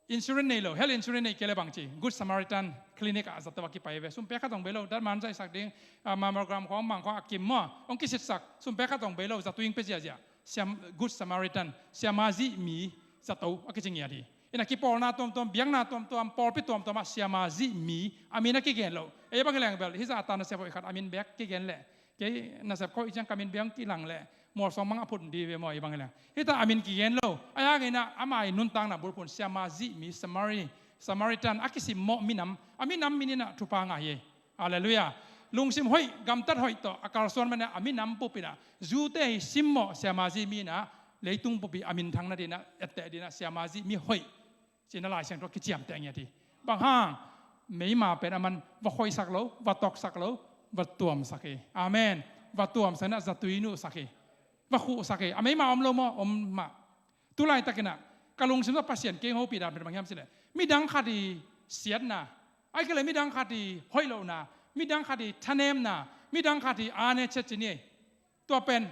insurance nei lo, health insurance nei kei leh bang ci, Good Samaritan Clinic ah zato a kipai ve. Sum pek khat zong bei lo, dat man zaihsak ding, ah, mammogram khawng, mang khawng a kim maw, hong kisitsak, sum pek khat zong bei lo, zato ing pia ziahziah. Siam, Good Samaritan, siamah zi mi zato a kici ngiat hi. In a kipawlna tuamtuam, biakna tuamtuam, pawlpi tuamtuam ah siamah zi mi, a min a kigen lo. Ei bang hi leng bel, hih zah a ta nasep hoih khat a min bek kigen leh, kei nasep kawh i ciang ka min bek kilang leh, mualsuang mang a phut ding ve maw, ei bang hi leng. Hih ta a min kigen lo. Ahi hangin a, ama i nuntakna bulphuh in siamah zi mi, Samari, Samaritan, a kisimmawh minam, a minam min in a thupha ngah hi. Halleluiah. Lungsim hoih, gamtat hoih tawh a kalsuan man in a, a minam bup in a, Jew-te hi simmawh siamah zi mi in a, leitung bup hi a minthang nading in a, etteh ding in a, siamah zi mihoih ci-in a Lai Siangtho ah kiciamteh ngiat hi. Bang hang, meima pen aman va khoihsak lo, va toksak lo, va tuamsak hi. Amen. Va tuamsak in a, zatui nuhsak hi. Va khuhsak hi. A meima om lo maw? Om mah. Tulaitak in a, ka lungsim tawh Pasian kei hong hopih dan pen bang hiam cih leh, midang khat i siatna, ahih kei leh midang khat i hoih lohna, midang khat i thanemna, midang khat i ane chet ci ni. Tua pen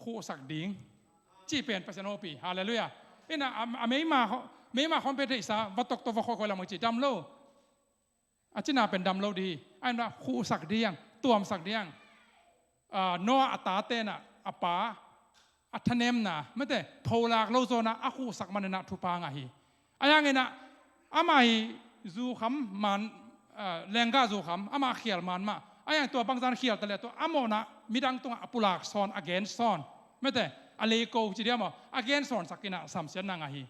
khuhsak ding cih pen Pasian hong hopih. Halleluiah. In a, a, a meima khaw, meima khawng pia theihsa, va tok tawh va khoihkhoih lam ci dam lo. A cina pen dam lo ding hi. Ahi hangin a, khuhsak ding, tuamsak ding. Ah, Noah a tate in a, a pa a thanemna, mate, pholak lo zaw in a, a khuhsak man in a thupha ngah hi. Ahi hangin a, amah hi zu kham man, ah, lenggah zu kham, amah khial man mah. Ahi hang tua bangzah khial ta leh tua a mawhna midang tungah a pulak sawn, a gen sawn, mate, a leiko ci ding maw, a gen sawnsak in a samsiatna ngah hi.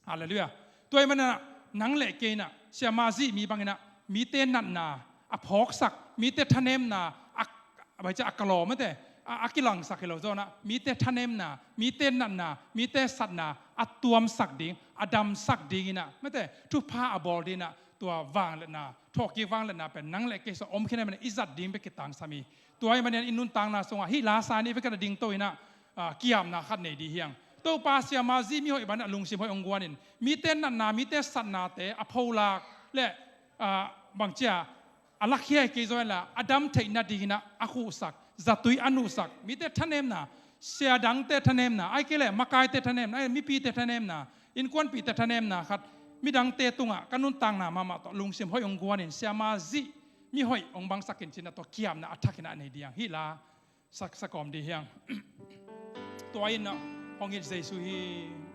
Halleluiah. Tua ahih manin a, nang le kei in a, siamah zi mi bangin a, mite natna a phawksak, mite thanemna a, a, a kalawm, mate, a, a kilangsak hi lo zaw in a, mite thanemna, mite natna, mite satna a tuamsak ding, a damsak ding in a, mate, thupha a bawl ding in a, tua vangliatna, thawhkik vangliatna pen nang le kei sungah om khin ahih manin i zat ding bek kitangsam hi. Tua ahih manin i nuntakna sungah hih la sa ni vek a dingto in a, ah, kiamna khat nei ding hi hang. Topa, siamah zi mihoih bangin a lungsim hoih hong guan in, mite natna, mite satnate a pholak le, ah, bangci a, a lakhia hi kei zaw in la, a dam theih nading in a, a khuhsak, zatui a nuhsak, mite thanemna, sia dangte thanemna, ahih kei leh makaite thanemna, ahih mipite thanemna, innkuanpihte thanemna khat, midangte tungah ka nuntakna mahmah tawh lungsim hoih hong guan in, siamah zi mihoih hong bangsak in ci-in a, tua kiamna a thak in a nei ding hi hang. Hih la sa, sa kawm ding hi hang. Tua in a, hong it Jesu hi.